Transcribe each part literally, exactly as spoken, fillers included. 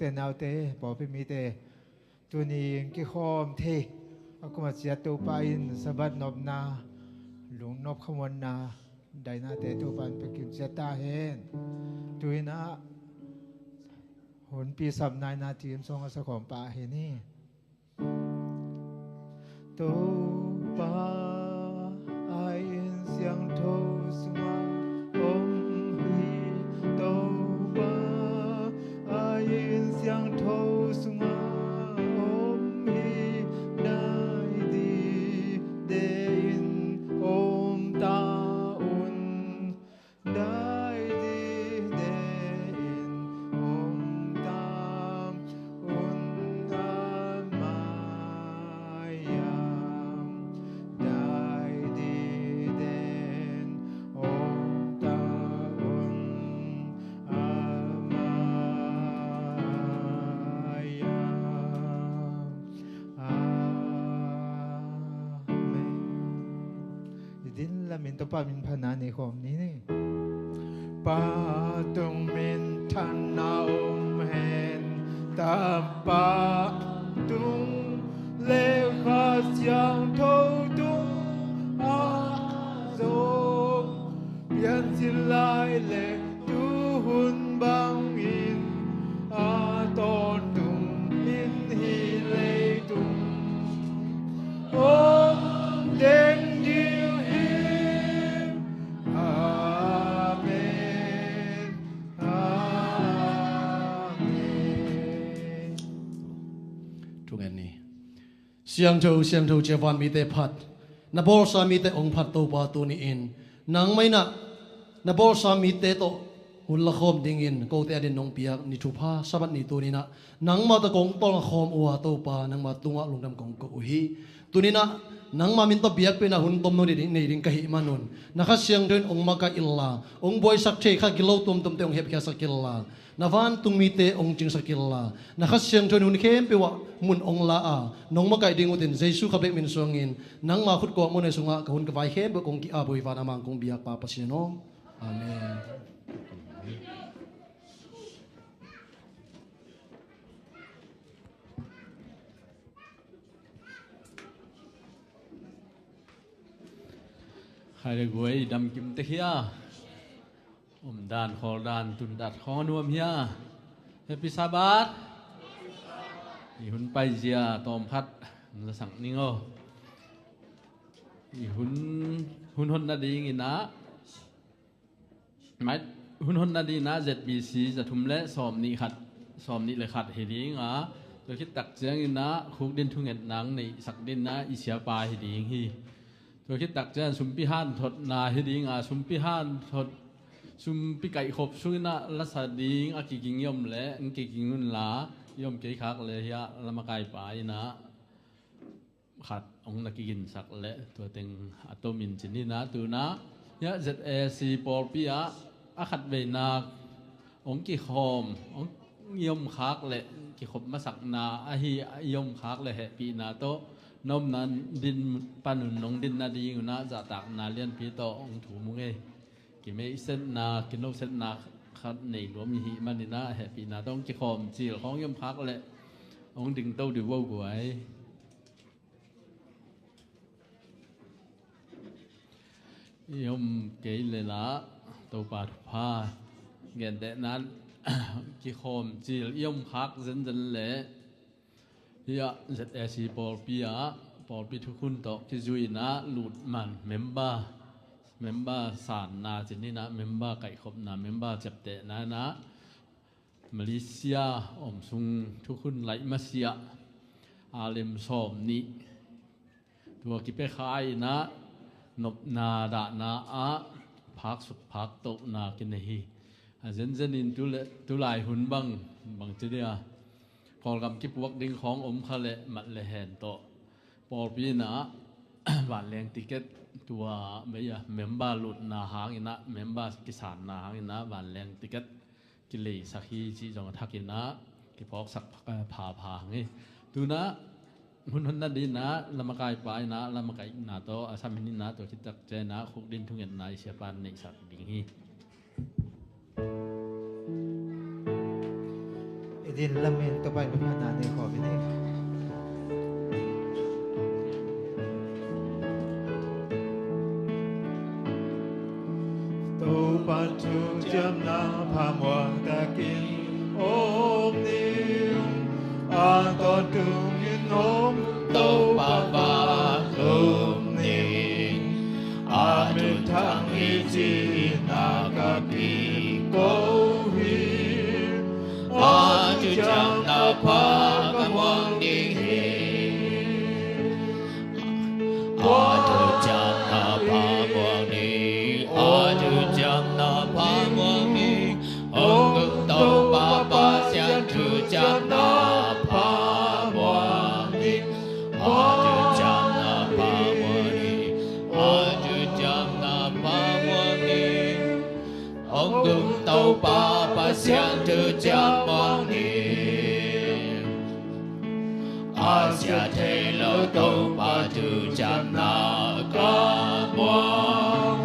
Ute naute, pawlpi mite, tuni in kikhawm thei a kum a ciat Topa in Sabbath nopna, lungnop khamuanna, dainate Topa in pia kim ciat ta hen. Tu-in ah hunpi sapna in ah theme song a sakhawm pa hi ni. Topa a inn siangtho sungah om hi. Topa a inn siangtho sungah om hi. Dai dide in om ta un. Dai dide in om ta un, a mai-a. Dai dide in om ta un, a mai-a. Amen. I din lamin Topa min phatna nei khawm ni. Pa tung minthanna om hen. Tapa tung le Kha Siangtho tung a zong piancil lai le tuhun bangin a tawntung in hih leitung om ding ding hi. Amen. Amen. Thungen ni. Siangtho, siangtho, cia van mite phat, na bawlsa mite hong phat Topa tuni-in nangmah in ah na bawlsa mite tawh hun lakhawm dingin kote adingin nong piak ni thupha Sabbath ni tuni-in ah nangmah tawh kong tolnga khawm uh a, Topa, nangmah tungah lungdam kong ko uh hi. Tuni-in ah nangmah min tawh biakpiakna hun tomno nei ding ka hih manun na Kha Siangtho in hong makaih inla, hong buaisak thei kha gilo tuamtuamte hong hepkhiatsak inla, na vantung mite hong cingsak inla, na Kha Siangtho in hun khempeuh ah mun hong la a, nong makaih ding uh ci'n Jesu Kha bek min suangin nangma khut kawkmuanna sungah ka hun ka vai khempeuh kong ki-ap uh hi. Van a mang kong biak Pa Pasian aw. Amen. Khai le guai, damkim tek hia? Omdan, khawldan, tundat khawng a nuam hia? Happy Sabbath. I hun paizia tawmkhat na sak ning aw. I hun, hun hon nadingin ah, mai, hun hon nadingin ah Z B C za thum le sawmnih khat, sawmnih le khat hi ding a, tua khit tak ciangin ah khukdin thungetna neihsak dingin ah i siapa hi ding hi. Tua khit tak ciang sumpi hanthotna hi ding a, sumpi hanthot, sumpi kaihkhop sungin ah lasa ding a kiging i om leh, hong kiging unla, i om kei khak leh hiah lamakaipa in ah khat hong na kiginsak leh tua teng a tomin ci ni in ah, tu-in ah hiah Z A C pawlpi ah a khatveinak hong kikhawm, hong i om khak leh kikhop masakna ahi, i om khak leh hehpihna tawh na omna din panun nong din nadingun ah zahtakna lianpi tawh hong thum uh ngei. Kimeihsetna, kinosetna khat nei luam i hih manin ah hehpihna tawh hong kikhawm cil khawng i om khak leh hong dingto dih uh guai. I om kei leh lah Topa thupha, gentehna in kikhawm cil i om khak zenzen leh hiah Z A C pawlpi ah pawlpi thukhun tawh kizui-in ah lutman member, member sanna ci ni in ah, member kaihkhopna, member ciaptehna in ah Malaysia om sung thukhun laih masiah a lem sawmnih tua kipia kha in ah nopna dahna ah phaksuk phaktohna kinei hi. A zenzen in tu le, tulai hun bang, bang ci dia, Kawlgam kipuak ding khawng om kha leh mat le hen tawh pawlpi in ah vanleng ticket tua mei a member lutna hangin ah, member kisanna hangin ah vanleng ticket kileisak hi cih zong a thakin ah kiphawksak pha, pha, pha hang hi. Tu-in ah hun hon nadingin ah lamakaipa in ah lamakaihna tawh a sam hi in ah, tua khit tak ciang in ah khukdin thungetna i siapa in neihsak ding hi. I In lamen Topa in phatna nei khawm hi ni. Topa thuciamna pha muang takin om ni. A tawntungin om Topa vanglum ni. A thuthang hi ci-in a ka kiko hi. A thuciamna pha ka muang ding hi. A thuciamna pha muang ni. A thuciamna pha muang ni. Hong gum Topa Pasian thuciamna pha muang ni. A thuciamna pha muang ni. A thuciamna pha muang ni. Hong gum Topa Pasian thuciam muang ni. A sia thei lo Topa thuciamna ka muang.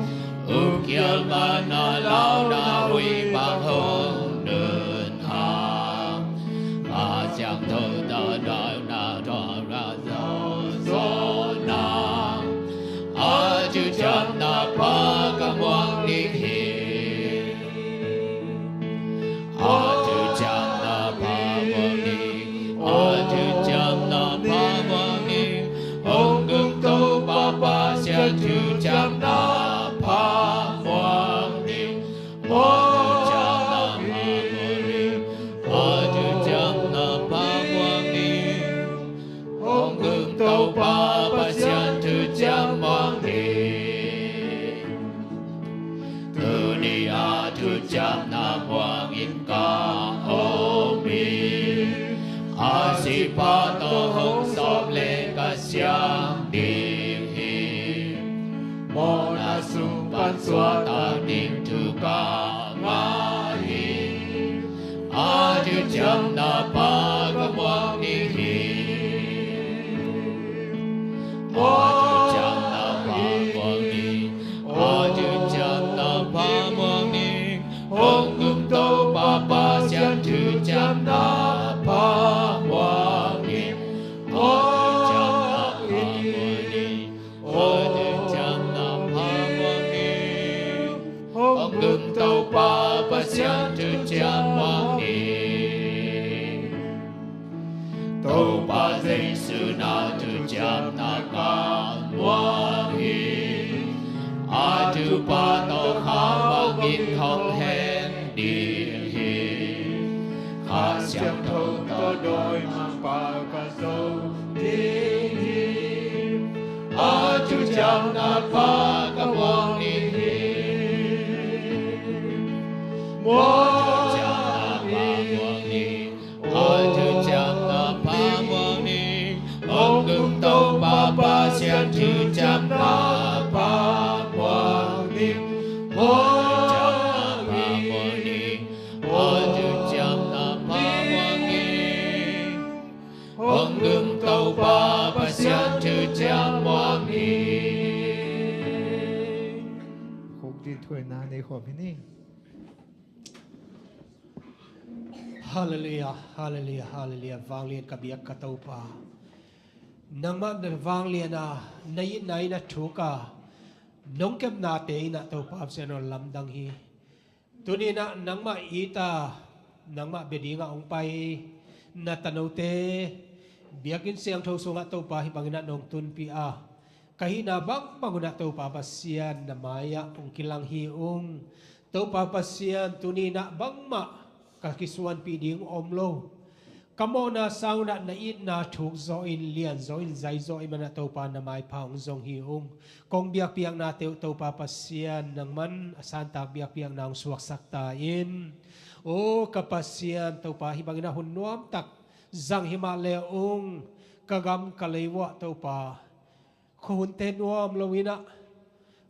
Ukial mana launa hui bang hong nun hang. A siangtho ta launa tua ra zo zo na. A thuciamna pha ka muang ding hi. A thuciamna pha muang ni. A thuciamna pha muang ni. Hong gum Topa Pasian thuciamna pha muang ni. A thuciamna pha muang ni. A thuciamna pha muang ni. Hong gum Topa Pasian thuciam muang ni. Tuni a thuciamna muangin ka om hi. A sipa tawh hong sawm le ka siang ding hi. Mawhna sung pan suahtak ding thu ka ngah hi. A thuciamna pha ka muang ding hi. A thuciamna pha muang ni. A thuciamna pha muang ni. Hong gum Topa Pasian thuciamna pha muang ni. A thuciamna pha muang ni. A thuciamna pha muang ni. Hong gum Topa Pasian thuciam muang ni. Topa Jesu na thuciamna ka muang hi. A thupha tawh kha bangin hong hen ding hi. Kha Siangtho tawh dawimangpa ka zo ding hi. A thuciamna pha ka muang ding hi. A thuciamna pha muang ni. A thuciamna pha muang ni. Hong gum Topa Pasian thuciamna pha muang ni. A thuciamna pha muang ni. A thuciamna pha muang ni. Hong gum Topa Pasian thuciam muang ni. Khuk ding thuaina nei khawm hi ni. Halleluiah, halleluiah, halleluiah. Vanglian ka biak ka Topa. Nangmah na vanglian a, na itna in a thuk a, nong kepnate in a Topa Pasian aw lamdang hi. Tuni in a nangmah it a, nangmah bia dingah hong pai na tanote biakinn siangtho sungah Topa hih bangin a nong tunpih a, ka hihna bangbang un a Topa Pasian na mai-ah hong kilang hi ung. Topa Pasian tuni in a bangmah ka kisuanpih ding om lo. Ka mawhna sang un a na itna thuk zawh in, lian zawh in, zai zawh in, man a Topa na maipha hong zong hi ung. Kong biakpiaknate uh Topa Pasian nangman a santak biakpiakna hong suaksak ta in. O ka Pasian Topa, hih bangin a hun nuamtak zang hi mah le ung, ka gam ka lei uah Topa, khuahunte nuam lo in a,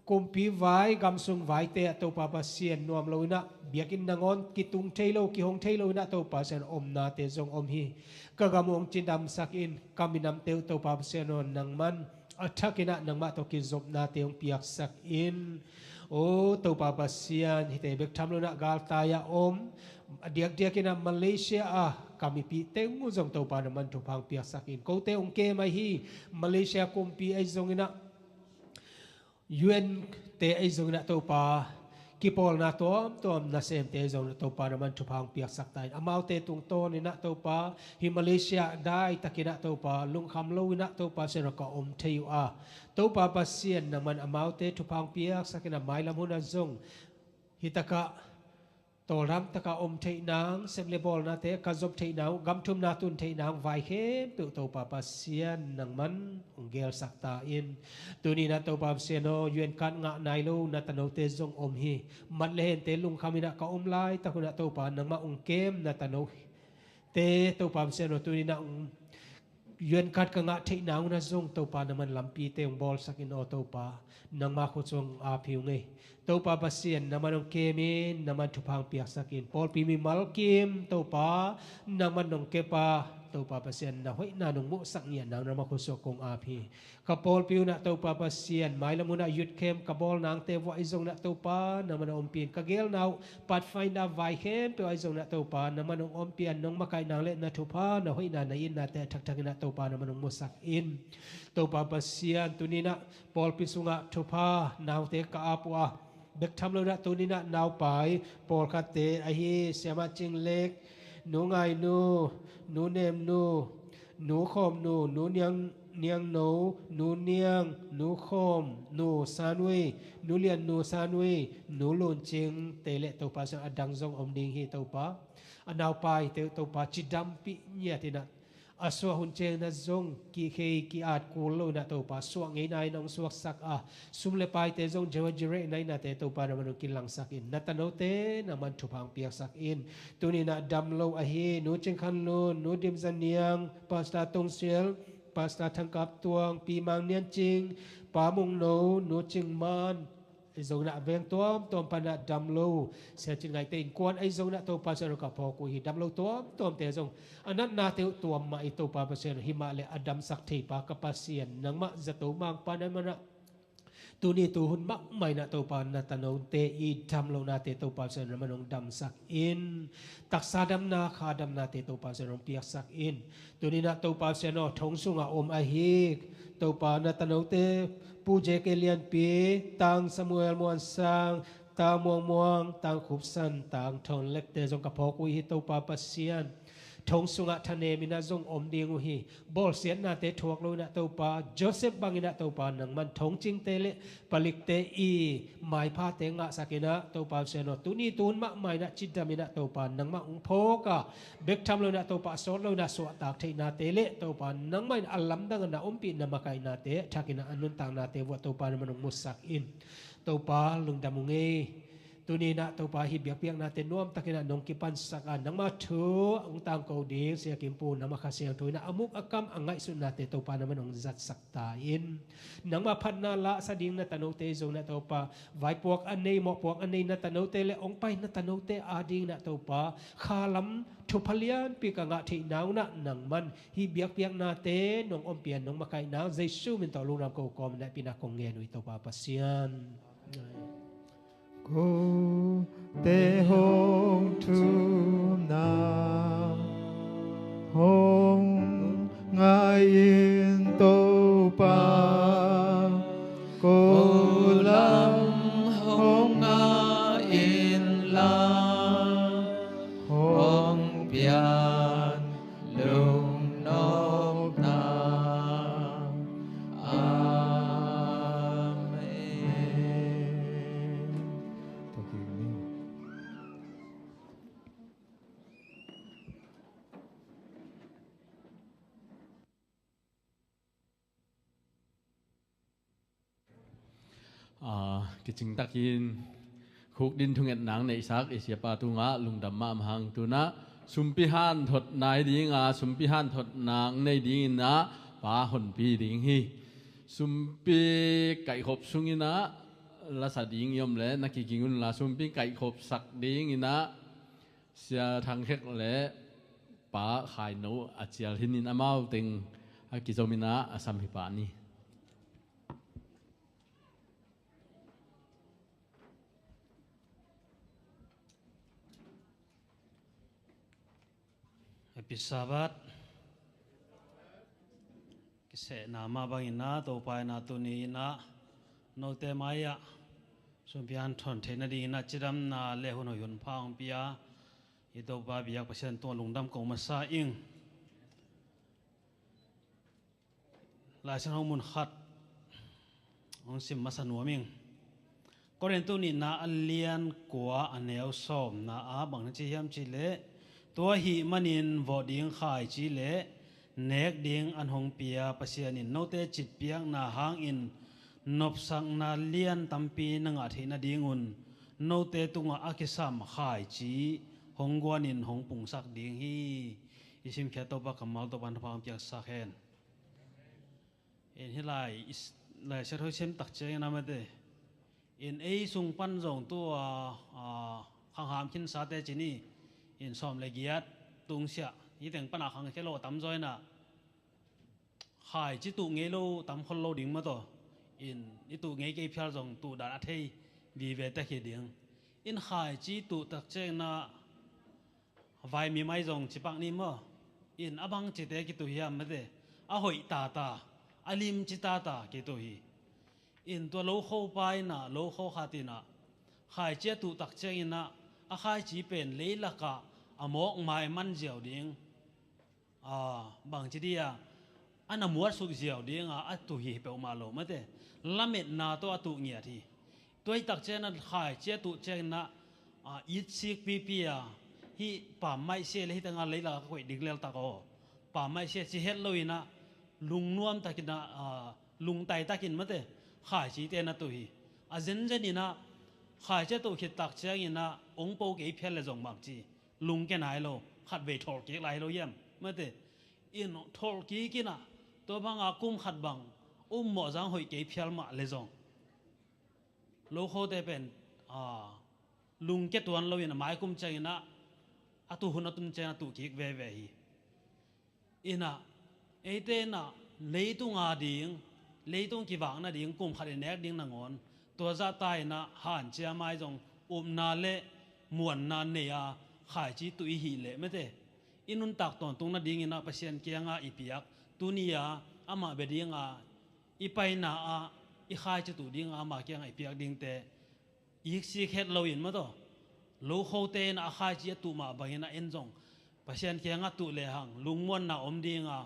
kumpi vai, gamsung vaite ah Topa Pasian nuam lo in a, biakinn nangawn kitung thei lo, kihong thei lo in a Topa Pasian omnate zong om hi. Ka gam uh hong cidamsak in, ka minamte uh Topa Pasian aw nangman a thak in a nangmah tawh kizopnate hong piaksak in. O Topa Pasian, hihte bek tham lo in a galtai ah om, a diakdiak in a Malaysia ah ka mipih teng uh zong Topa nangman thupha hong piaksak in. Kote hong kem ahi hi, Malaysia kumpi ahi zongin ah, U N te ahi zongin ah Topa, kipawlna tuamtuam nasemte ahi zongin ah Topa nangman thupha hong piaksak ta in. Amaute tungtawnin ah Topa, hih Malaysia daitakin ah Topa, lungkham loin ah Topa Pasian aw ka om thei uh a, Topa Pasian nangman amaute thupha hong piaksak in ah, mailam hun ah zong hih takah tawldam taka om theih nang, sep le bawlnate ka zop theih nang, gam thumna tun theih nang vai khempeuh Topa Pasian nangman hong gelsak ta in. Tuni in ah Topa Pasian aw, U N card ngah nai lo na tanote zong om hi. Mat le hente lungkham in ah ka om laitak hun ah Topa nangmah hong kem na tanote Topa Pasian aw, tuni in ah hong U N card ka ngah theih nang un ah zong Topa nangman lampite hong bawlsak in aw Topa, nangma khut sung ap hi ung ei. Topa Pasian nangman hong kem in, nangman thupha hong piaksak in. Pawlpi mimal kim Topa, nangman hong kep a, Topa Pasian na hoihna nong muhsak ngiat nang nangma khut sung kong ap hi. Ka pawlpi un ah Topa Pasian, mailam hun ah youth camp ka bawl nangte vuah ahi zongin ah Topa nangman hong ompih in. Ka gelna uh Pathfinder vai khempeuh ahi zongin ah Topa nangman hong ompih a, nong makaih nang le na thupha na hoihna na itnate a thakthak in ah Topa nangman hong musak in. Topa Pasian, tuni in ah pawlpi sungah thupha naute ka ap uh a, bek tham loin ah tuni in ah naupai pawlkhatte ahi Siamah Cing Lek, Nu Ngai Nu, Nu Nem Nu, Nu Khawm Nu, Nu Niang, Niang No, Nu Niang, Nu Khawm Nu San Wei, Nu Lian Nu San Wei, Nu Lun Cing te le Topa Pasian, a dang zong om ding hi Topa. A naupaite uh Topa cidampih ngiat in ah, a suah hun ciangin ah zong kikhei ki-at kul loin ah Topa suah ngeina in hong suaksak a, sum le paite zong Jehovah Jireh na hihna te Topa nangman hong kilangsak in. Na tanote nangman thupha hong piaksak in. Tuni in ah dam lo ahi Nu Cing Khan Lun, Nu Dim Za Niang, Pastor Tong Sial, Pastor Thang Kap Tuang, Pi Mang Nian Cing, Pa Mung No, Nu Cing Man, ahi zongin ah veng tuamtuam pan ah dam lo Sia Cin Ngaihte innkuan ahi zongin ah Topa Pasian aw ka phawk uh hi. Dam lo tuamtuamte zong a natnate uh tuam mah hi Topa Pasian aw, hi mah le a damsak theipa ka Pasian nangmah zato mangpa na hih man ah, tuni tuhun mahmah in ah Topa na tanote i dam lohnate Topa Pasian nangman hong damsak in. Taksa damna, kha damnate Topa Pasian hong piaksak in. Tuni in ah Topa Pasian aw, thong sungah om ahi Topa na tanote, Pu J K Lianpi, Tang Samuel Muan Sang, Tang Muang Muang, Tang Khup San, Tang Thon Lekte zong ka phawk uh hi Topa Pasian. Thong sungah thanem in ah zong om ding uh hi. Bawlsiatnate thuak loin ah Topa, Joseph bangin ah Topa nangman thongcingte le palikte i maiphate ngahsak in ah Topa Pasian aw, tuni tuhun mahmah in ah cidam in ah Topa nangmah hong phawk a, bek tham loin ah Topa a sawt loin ah suahtak theihnate le Topa nangmah in a lamdang a na ompih na makaihnate a thak in ah a nuntaknate vuah Topa nangman hong musak in. Topa lungdam ung ei. Tuni in ah Topa hih biakpiaknate nuamtakin ah nong kipansak a, nangma thu hong tangko ding Sia Kim Pu nangma Kha Siangtho in ah a muk a kam a ngaihsutnate Topa nangman hong zatsak ta in. Nangma phatna lahsa ding na tanote zong in ah Topa, vaipuak a nei, mawhpuak a nei na tanote le hong pai na tanote ading in ah Topa, khalam thupha lianpi ka ngah theih nang un ah nangman hih biakpiaknate nong ompih a nong makaih nang Jesu min tawh lungdam ko kawm in ah pi in ah kong ngen uh hi Topa Pasian. Kote hong thumna hong ngah in Topa, ko lam hong ngah in la, hong pian lungnopna. Amen. Aa, kicingtakin khukdin thungetna neihsak i siapa tungah lungdam mahmah hang. Tunah sumpi hanthotna hi ding a, sumpi hanthotna nei dingin ah pa honpi ding hi. Sumpi kaihkhop sungin ah lasa ding i om leh na kiging unla, sumpi kaihkhopsak dingin ah Sia Thang Khek le Pa Khai No a cial hinin amau teng a kizom in ah a sam hi pah ni. Hei Pi Sabbath kisehna mah bangin ah Topa in ah tuni in ah note mai-ah sumpian thon theihna dingin ah cidamna le hun hoih hun pha hong pia i Topa biak Pasian tungah lungdam kong masa ing. Lai Siangtho mun khat hong sim masa nuam ing. Korintu nihna a lian kua a neu sawmna ah bang na ci hiam cih leh, tua ahih manin vawh ding khaici le nek ding an hong pia Pasian in note citpiakna hangin nopsakna lian tampi na ngah theih nadingun note tungah a kisam khaici hong guanin hong pungsak ding hi. I simkhiat Topa kammal Topa na pha hong piaksak hen. In hih lai, Lai Siangtho sim tak ciangin a mate, in ei sung pan zong tu a, a, khangham khinsate ci ni, in sawm le giat tungsiah hih teng pan a khangkhia lo a tamzaw in ah khaici tuh ngei lo tam khol lo ding mah tawh, in i tuh ngei kei phial zong tuh dan a thei vive tek hi ding. In khaici tuh tak ciangin ah vaimim ahi zong ci pak ni maw? In a bang cite kituh hiam mate, a hoih tata, a limci tata kituh hi. In tua lokho pa in ah, lokho khat in ah khaici a tuh tak ciangin ah a khaici pen leilakah a mawk maiman ziau ding, a, bangci dih a, a na muatsuk ziau dinga a tuh hi peuhmah lo mate, lametna tawh a tuh ngiat hi. Tua hi tak ciangin ah khaici a tuh ciangin ah, a, itsik pipi a, hih pammaih sia le hih tengah leilakah ka koih ding leltak aw, pammaih sia ci het loin ah lungnuam takin ah, a, lungtai takin mate, khaicite na tuh hi. A zenzen in ah khaici a tuh khit tak ciangin ah ong po kei phial le zong bangci lungke nai lo, khatvei tholh kik lai lo hiam mate, in tholh kik in ah tua banga kum khat bang um mawh zang hoih kei phial mah le zong lokhote pen, a, lungke tuan loin a maikum ciangin ah a tuh hun a tun ciangin a tuh kik veve hi. In ah eite in ah leitung a ding, leitung kivak nading kum khat i nek ding nangawn tua zahta in ah hanciam ahi zong upna le muanna nei a khaici tuh i hih leh mate, i nuntak tawntung nadingin ah Pasian kiangah i piak, tuni-a amah bia dinga i paina ah i khaici tuh dinga amah kiangah i piak dingte iksik het loin mah tawh, lokhote in ah a khaici a tuh mah bangin ah en zong Pasian kiangah tuh lehang lungmuanna om dinga,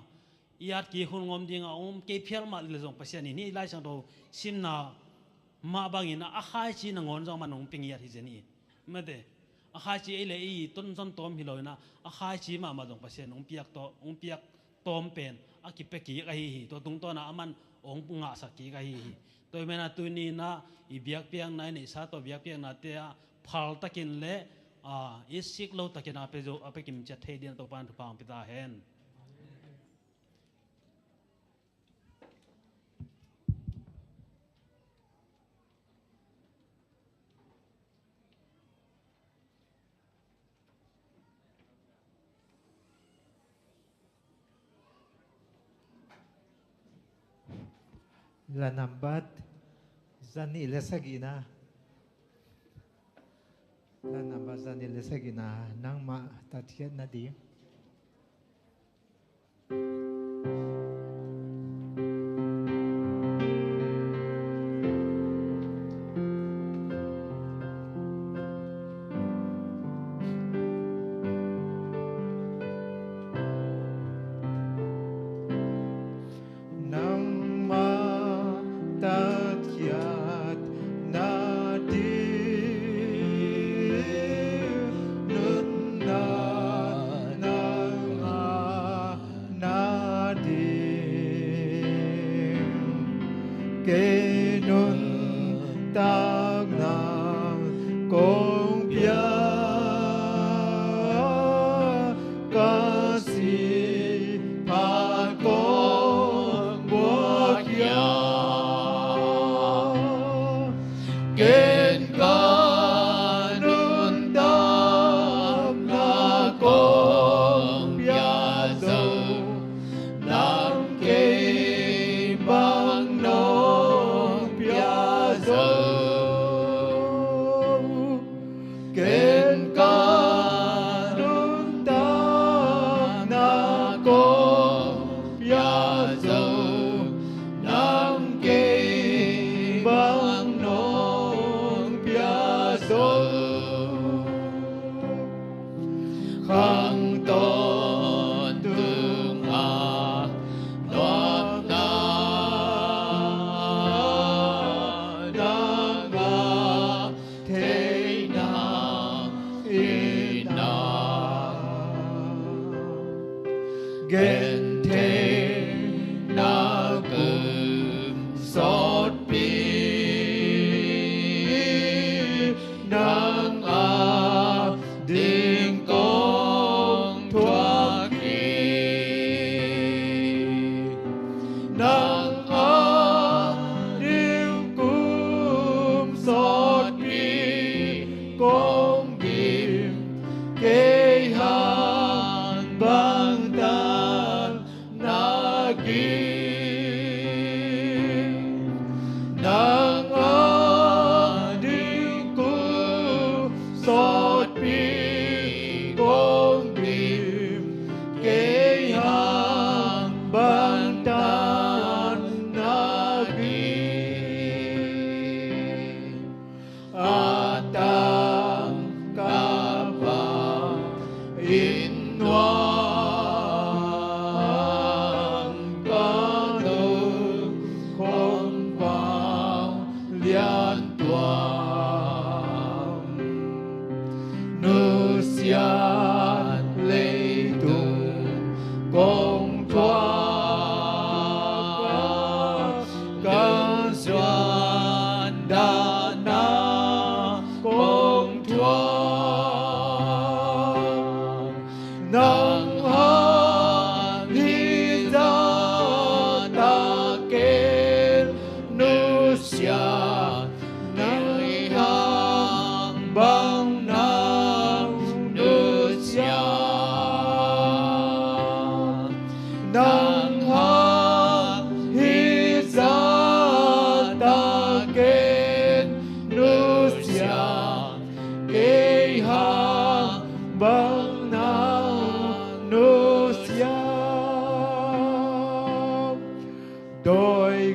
i at kik hun om dinga om kei phial mah le zong Pasian in hih Lai Siangtho simna mah bangin ah a khaici nangawn zong amah nong pia ngiat hi zen hi. Mate, a khaici ei le ei tonzon tawm hi loin ah a khaici mahmah zong Pasian hong piak tawh, hong piak tawm pen a kipia kik ahi hi. Tua tungtawn ah aman hong ngahsak kik ahi hi. Tua hi manin ah tuni in ah i biakpiakna, i neihsa tawh biakpiaknate ah phaltakin le, a, itsik lotakin a pia zo, a pia kimciat thei dingin Topa in thupha hong pia ta hen. La nambat zanih le sagihna. La nambat zanih le sagihna, nangmah tatkhiat nading. Nangmah tatkhiat nading nunna nangmah nading kei nuntakna kong pia, ka sih phat kong buak khia. Ken ka nuntakna kong pia zo, nang kei bang nong pia zo.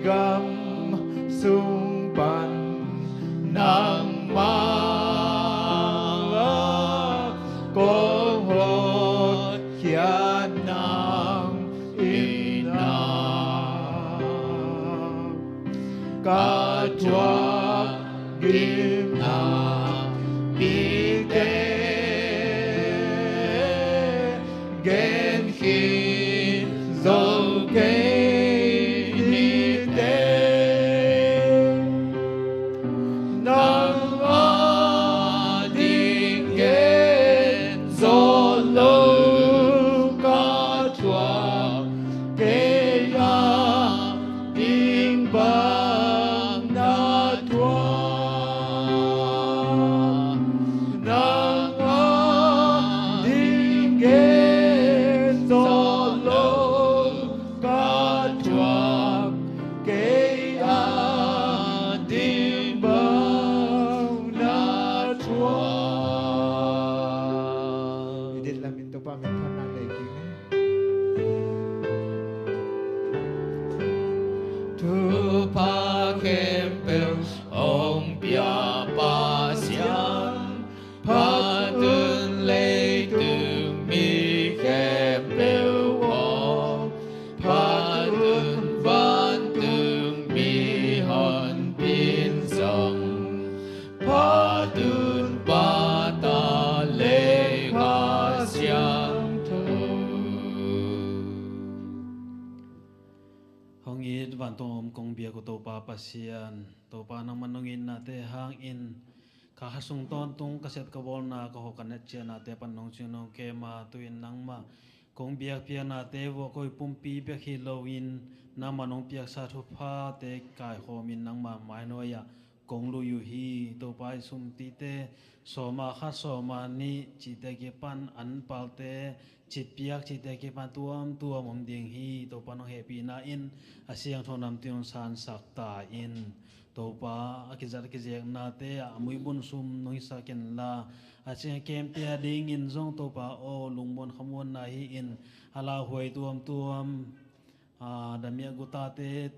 Gam sung pan nangmah kong hotkhiat nang in ah, ka thuak gimna pite gen khin zo kei ni teh. Nang a ding gen zo lo ka thuak, kei a ding bang na thuak. Nang a ding gen zo lo ka thuak, kei a ding bang na thuak. I dit lamin Topa min thonna nei kik ni. Thupha khempeuh hong pia Pasian, phat un leitung mi khempeuh aw, phat un vantung mi honpin zong, phat un Pa, Ta leh Kha Siangtho. Hong it vantung om kong biak uh Topa Pasian, Topa nangman nong itnate hangin ka kha sung tawntung ka sep ka bawlna, ka hawh ka net ciahnate pan nong cing nong kem a, tu-in nangmah kong biakpiaknate vuah koi pumpi bek hi loin nangmah nong piaksa thuphate kaikhawmin nangmah mainuai-ah kong lui uh hi. Topa i sumpite sawma khat sawma nih cihte kipan anpalte citpiak cihte kipan tuamtuam om ding hi. Topa nong hehpihna in a siangtho namtin hong sansak ta in. Topa a kizat a kizeknate ah a muibun sum nong hisak inla, a ciang a kemte a dingin zong Topa aw lungmuan khamuanna hi-in a lauhuai tuamtuam, a damiah gutate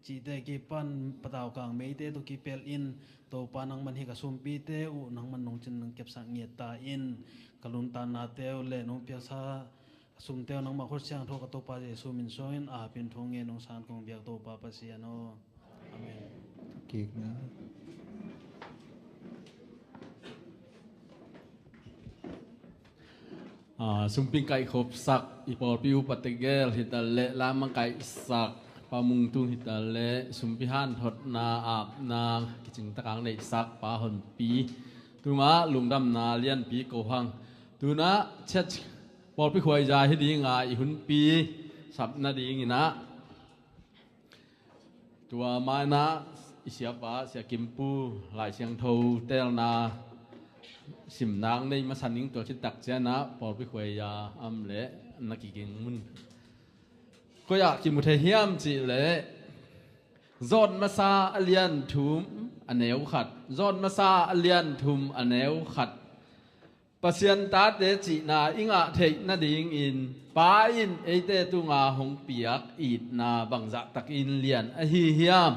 cihte kipan patau kang meite tawh kipelh in, Topa nangman hih ka sumpite uh nangman nong cin nong kepsak ngiat ta in. Ka luntannate uh le nong piaksa ka sumte uh nangmah khut siangtho ka Topa Jesu min suangin a pin thong ngen nong san kong biak Topa Pasian aw. Amen. Kik na. Ah, sumping kaihkhopsak i pawlpi upa tegel hitaleh lamang kaihsak Pa Mung Tung hitaleh sumpi hanthotna apna kicing takang neihsak Pa Honpi tungah lungdamna lianpi ko hang. Tunah church pawlpi khuaiza hi dinga i hunpi sapna dinginah tua mainah i siapa Sia Kimpu Lai Siangtho telna simnak nei masa ning. Tua khit takcianah pawlpi khuaiza am le na kiging mun koi-ah kimu thei hiam cihleh Zawt masa a lian thum a neu khat, Zawt masa a lian thum a neu khat. Pasian tate cihna i ngah theih nadingin Pa in eite tunga hong piak itna bangzah takin lian ahi hiam?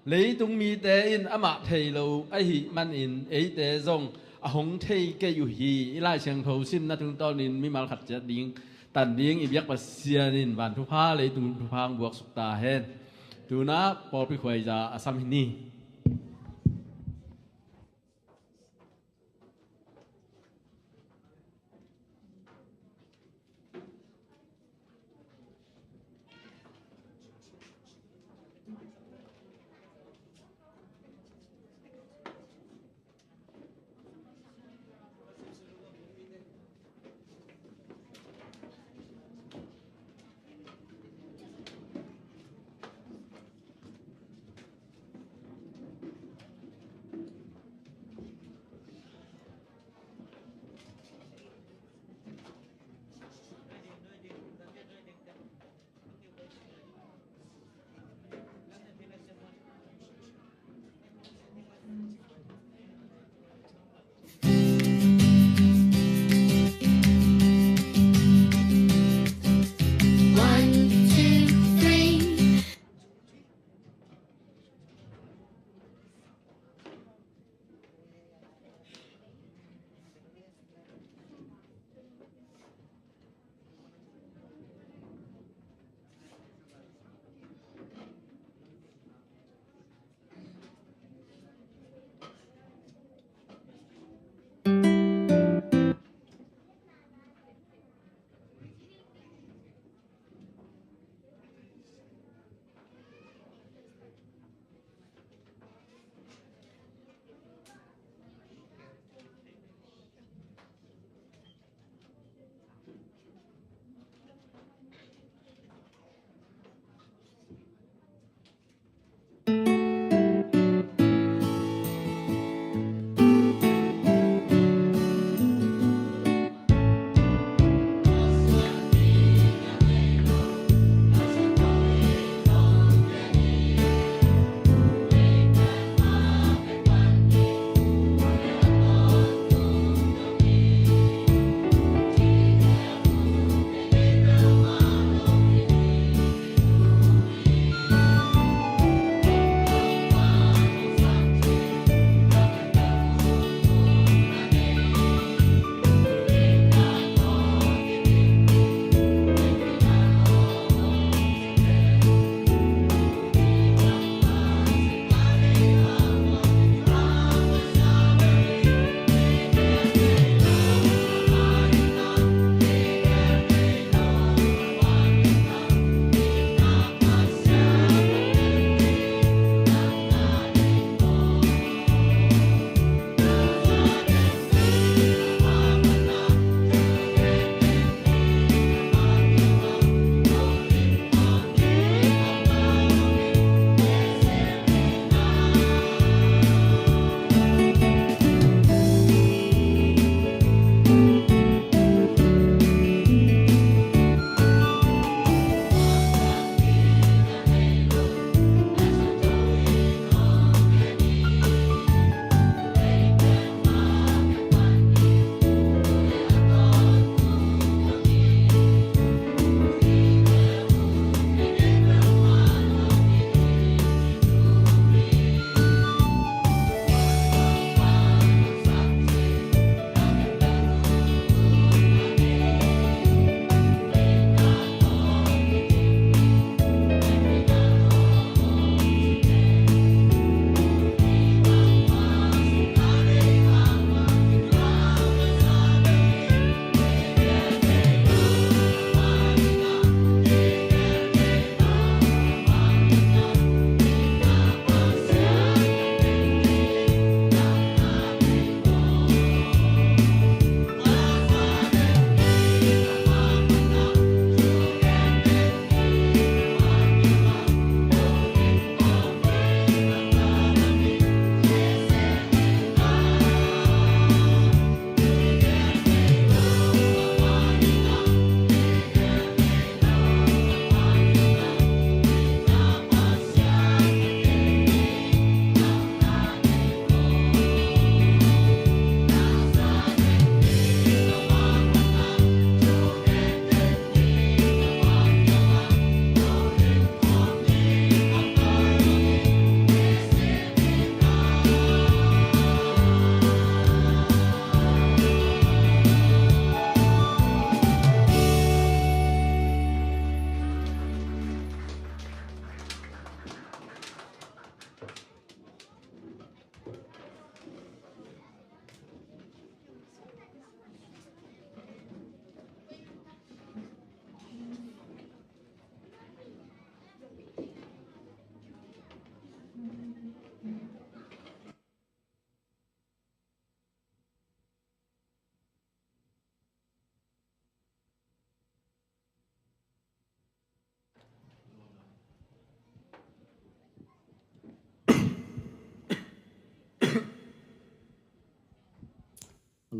Leitung mite in amah thei lo ahih manin eite zong a hong thei kei uh hi. I Lai Siangtho simna tungtawnin mimal khat ciat ding tan ding i biak Pasian in van thupha leitung thupha hong buaksuk ta hen. Tunah pawlpi khuaiza a sam hi ni.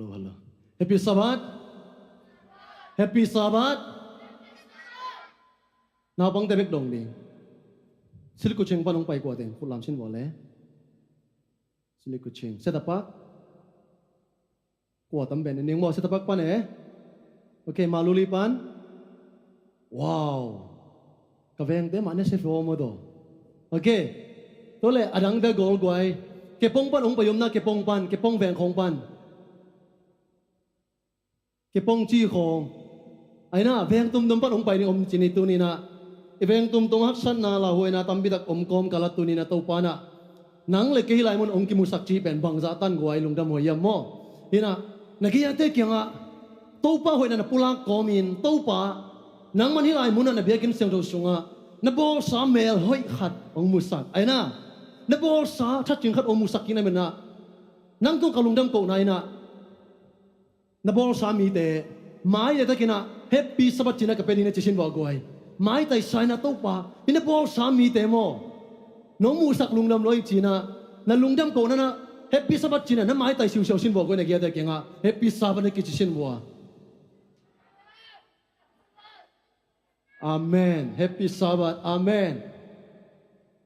Hello, hello. Happy Sabbath. Happy Sabbath. Naupangte bek dong ding. Silikuching pan hong pai kuate khut lam sin vua le. Silikuching. Setapak. Kua tam ben ning maw, Setapak pan e. Ok, Maluli pan. Wow. Ka vengte mah ne se fo maw daw. Ok. Tua le adangte gawl guai. Kepong pan hong pai om na, Kepong pan, Kepong veng khong pan. Kepong ci khong. Aina, veng tumtum pan hong pai ding om ci ni tuni na. I veng tumtum haksatna lauhuaina tampi tak om kawm kal a tuni na Topa na. Nang le kei lai mun hong kimusak ci pen bangzah tan guai lungdam huai hiam maw. Hi na, na gei ate kiangah Topa hoihna na pulak kawmin, Topa, nangman hi lai munah na biakinn siangtho sungah na bawlsa mel hoih khat hong musak. Aina, na bawlsa thatcing khat hong musak kik na menah nang tung ka lungdam kohna inah na bawlsa mite mai le takinah Happy Sabbath cinah ka pia ding na ci sin vua guai. Mai taisa inah Topa, i na bawlsa mite maw, nong muhsak lungdam lo ih cinah na lungdam kohna na Happy Sabbath cinah na maitai siusiau sin vua guai, na giate kiangah Happy Sabbath na kici sin vua. Amen. Happy Sabbath. Amen.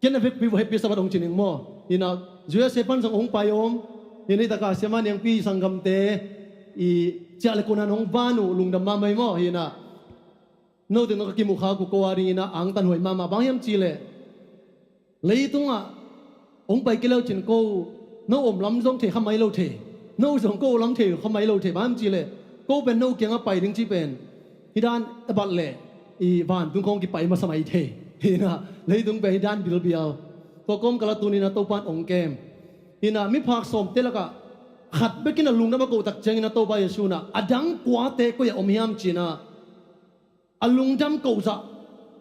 Ken a vekpi vua Happy Sabbath hong ci ning maw. Hina, U S A pan zong hong pai om. Hina, hi taka siama niangpi sanggamte i ciah le kunan hong van uh lungdam mahmah hi maw. Hina, note nong ka kimuh kha ku ko a ding hina, angtan huai mahmah, bang hiam ci leh leitungah hong pai kei leu cin ko, no om lam zong thei kha mai lo thei, no zong ko lam thei kha mai lo thei, bang hiam ci leh ko pen no kiangah pai ding ci pen hi dan a bat leh i vantung khawng kipai masa mai thei. Hina, leitung pen hi dan bilbial. Tua kawm kal a tuni na Topan hong kem. Hina, miphak sawmte lakah khat bekin a lungdam a kohtak ciangin a Topa Jesu na a dang kuate koi a om hiam cinah a lungdam kohzah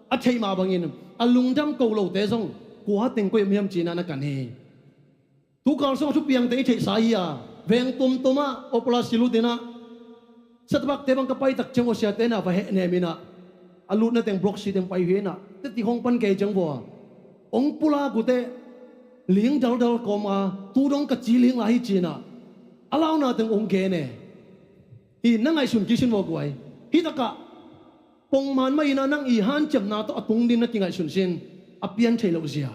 a theih mah bangin a lungdam koh lote zong kua teng koi om hiam cinah na kan hi. Tukal sungah thupiangte i theihsa hi a, veng tumtumah operasi lutinah Setapak te bang ka paitak ciang uasiate na va hehnem inah a lutna teng bloksi teng pai hi inah teti hong pan kei ciang vua hong pulak uh teh ling daldal kawm a tu dong ka ci ling lai hi cinah a launa teng hong gen e. Hi na ngaihsun kisin vua guai. Hi takah pongman mah inah nang i hanciamna tawh a tung din na kingaihsun sin a pian thei loh zia.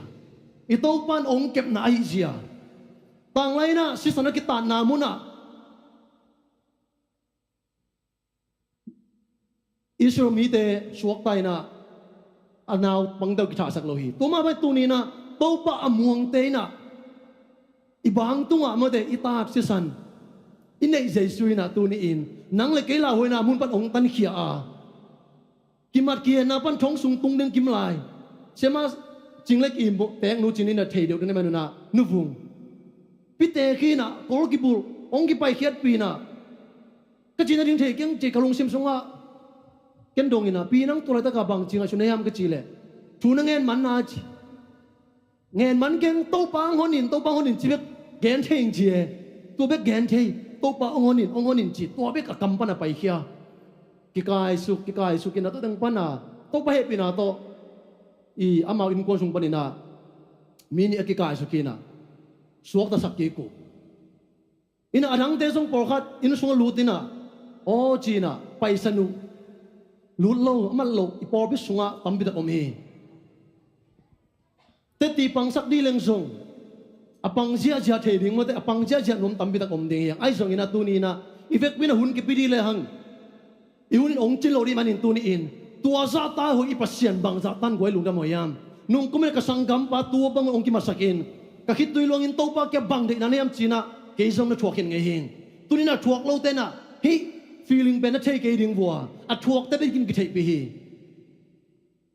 I Topan hong kepna ahi zia. Tanglai inah sisan a kitatna munah Israel mite suakta inah a nau pangdeuh kithahsak lo hi. Tua mah bai tuni inah Topa a muangte inah i bang tungah mawte i taak sisan i neih Jesu inah tuni in nang le kei lauhuaina mun pan hong tankhia a kimat kihenna pan thong sung tung ding kim lai. Siama cing le ki teknu cin inah thei deuh ding na manunah nuvung pite khi inah kol kibulh hong kipaikhiatpi inah ka cina ding thei keng ci ka lungsim sungah ken dong inah pi nang tua laitakah bang ci ngaihsun na hiam ka ci leh thu na ngen man na ci. Ngen man keng Topa hong honin, Topa hong honin ci bek gen thei ing ci e. Tua bek gen thei Topa hong honin, hong honin ci tua bek a kam pan a paikhia. Kikaisuk kikaisuk inah tua teng pana Topa hehpihna tawh i amau innkuan sung paninah mi nih a kikaisuk inah suaktasak kik uh. Inah a dangte zong pawlkhat inn sungah lut inah aw ci inah paisan uh lut lo a mat loh i pawlpi sungah tampitak om hi. Teti pangsak dih leng zong a pang ziahziah thei ding mawte a pang ziahziah nuam tampitak om ding hi hang. Ahi zong inah tuni inah i vekpi inah hun kipi dih le hang i hun in hong cin lo dih manin tuni in tua zahta hoih i Pasian bangzah tan guai lungdam huai hiam. Nungkum in ka sanggampa tua bang hong kimasak in ka khitui luangin Topa kia bang deihna na hiam cinah kei zong na thuak khin ngei hing. Tuni inah thuak lote inah hih feeling pen na thei kei ding vua a thuakte bekin kitheihpih hi.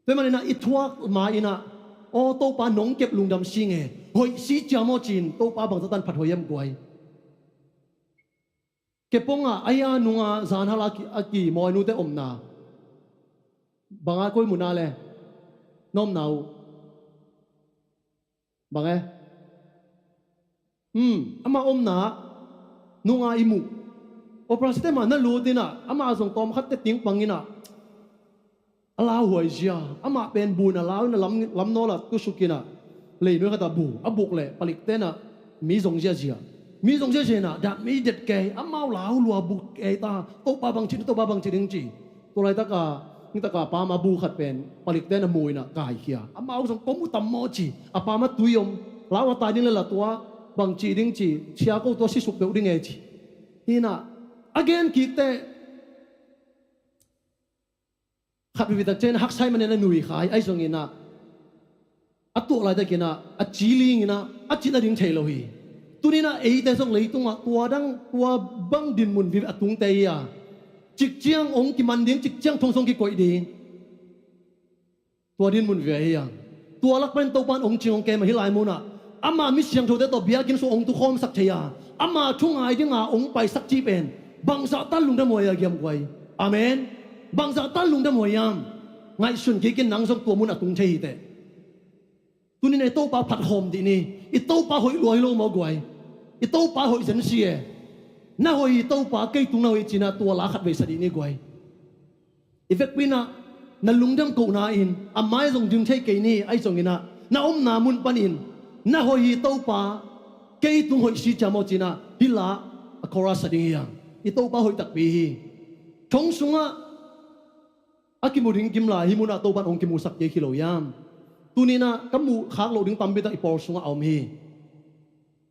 Tua maninah i thuak ma inah aw Topa nong kep lungdam si nge hoih si ciam aw cin Topa bangzah tan phat huai hiam guai. Kepong ah a hia nunga zanhal a ki, a ki mawi nute omna banga koi muna le na omna uh bang e. Hmm, ama omna nunga i muh operasi te mah na lut inah ama zong tawmkhat te ting pang inah a lauhuai zia. Amah pen bu inah lau inah lam, lam nawlah tusuk inah lei nuai khatah bu a buk leh palik tenah mi zong ziazia. Mi zong ziahziah inah, dat mi det kei, amau lau lua buk kei ta, Topa bangci, Topa bangci ding ci. Tua laitaka, nitaka pa ma bu khat pen, palikte na mu inah, kaikhia. Amau zong kong mu tam maw ci, a pa ma tui om, lau a tai ding le la tua, bangci ding ci, sia ko tua sisuk peuh ding e ci. Hinah, a gen kikte, khat vivi tak ciang haksai manin a nui khai, ahi zong inah, a tuah laitak inah, a ci ling inah, a cit a ding thei lo hi. Tuni inah eite zong leitungah, tua dang, tua bang dinmun vivi a tungte hi a. Cikciang ong kiman ding, cikciang thong song kikoih ding. Tua dinmun vivi hi a. Tua lak pen Topan ong cing ong kem a hi lai munah. Ama mi siangthote tawh biakinn sung ong tukhawmsak thei a. Ama thungai dinga ong paisak cih pen. Bangzah tan lungdam huai a giam guai. Amen. Bangzah tan lungdam huai hiam. Ngaihsun kikin nang zong tua mun a tung thei hi teh. Tuni inah i Topa phatkhawm dih ni. I Topa hoih lua hi lo maw guai. I Topa hoih zen si e. Na hoih hi Topa kei tung na hoih cinah tua la khat vei sa dih ni guai. I vekpi inah na lungdam kohna in a mai zong ding thei kei ni ahi zong inah na omna mun panin na hoih hi Topa kei tung hoih si ciam aw cinah hi la a chorus a ding hi a. I Topa hoih takpi hi. Thong sungah a kimu ding kim lai hi munah Topan ong kimusak kei khi lo hiam. Tuni inah ka muh khak loh ding tampi tak i pawl sungah a om hi.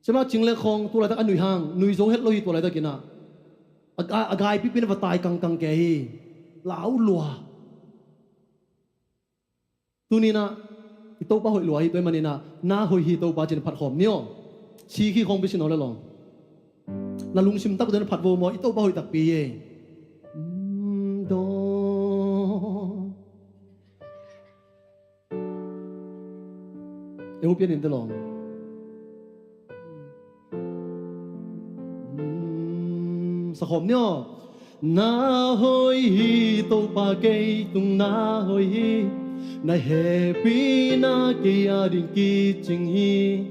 Sema cing le khong tu laitak a nui hang, nui zo het lo hi tua laitak inah. A, a, a gai pipin a va tai kangkang ke hi. Lau lua. Tuni inah, i Topa hoih lua hi tua hi maninah, na hoih hi Topa cin phatkhawm ni aw. Si khi khong bisin aw le law. Na lungsim tak den phat vo maw, i Topa hoih takpi hi. Mm, daw. E hu pian in te lawng. Mm, sakhawm ni aw. Na hoih hi Topa kei tung na hoih hi. Na hehpihna kei a ding kicing hi.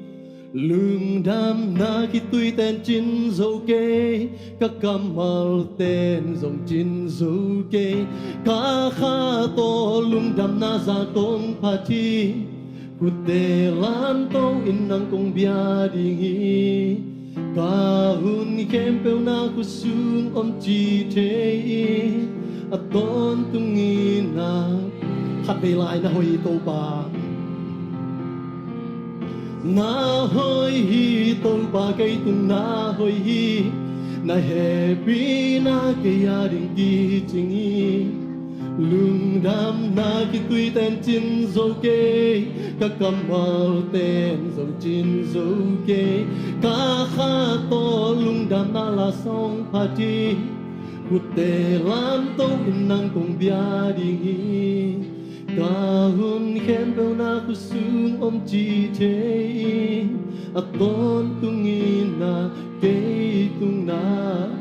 Lungdamna khitui ten cin zo kei, ka kammal ten zong cin zo kei. Ka kha tawh lungdamna za kong phat hi, khutte lamto in nang kong bia ding hi. Ka hun khempeuh na khut sung om ci thei hi, a tawntung in na khat vei lai na hoih hi Topa. Na hoih hi Topa kei tung na hoih hi. Na hehpihna kei a ding kicing hi. Lungdamna khitui ten cin zo kei, ka kammal ten zong cin zo kei. Ka kha tawh lungdamna la song phat hi. Khutte lamto in nang kong bia ding hi. Ka hun khempeuh na khut sung om ci thei hi. A tawntung in na kei tung na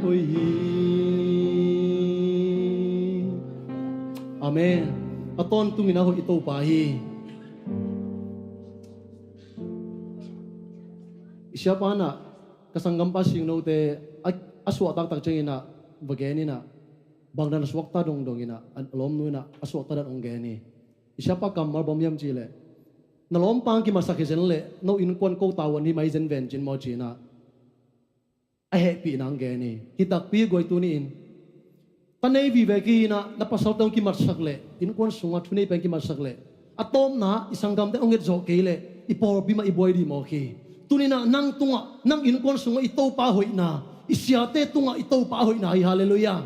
hoih hi. Amen. A tawntung in na hoih i Topa hi. I siapa inah ka sanggampa singnote a, a suah taktak ciang inah va gen inah, bangdan a suakta dongdong inah, a lawmnu inah a suakta dan ong gen hi. I siapa kammal bang hiam cihleh, na lawmpa kimasak hi zen leh no innkuan ko tavuan hi mai zen ven cin maw cinah a hehpihna ong gen hi. Hi takpi guai tuni in. Ta nei vive kei inah na pasalte ong kimatsak leh, innkuan sungah thunei pen kimatsak leh, a tawpna i sanggamte ong etzawh kei leh, i pawlpi mah i buai dih mawk hi. Tuni inah nang tungah, nang innkuan sungah i Topa hoihna, i siate tungah i Topa hoihna hi. Halleluiah.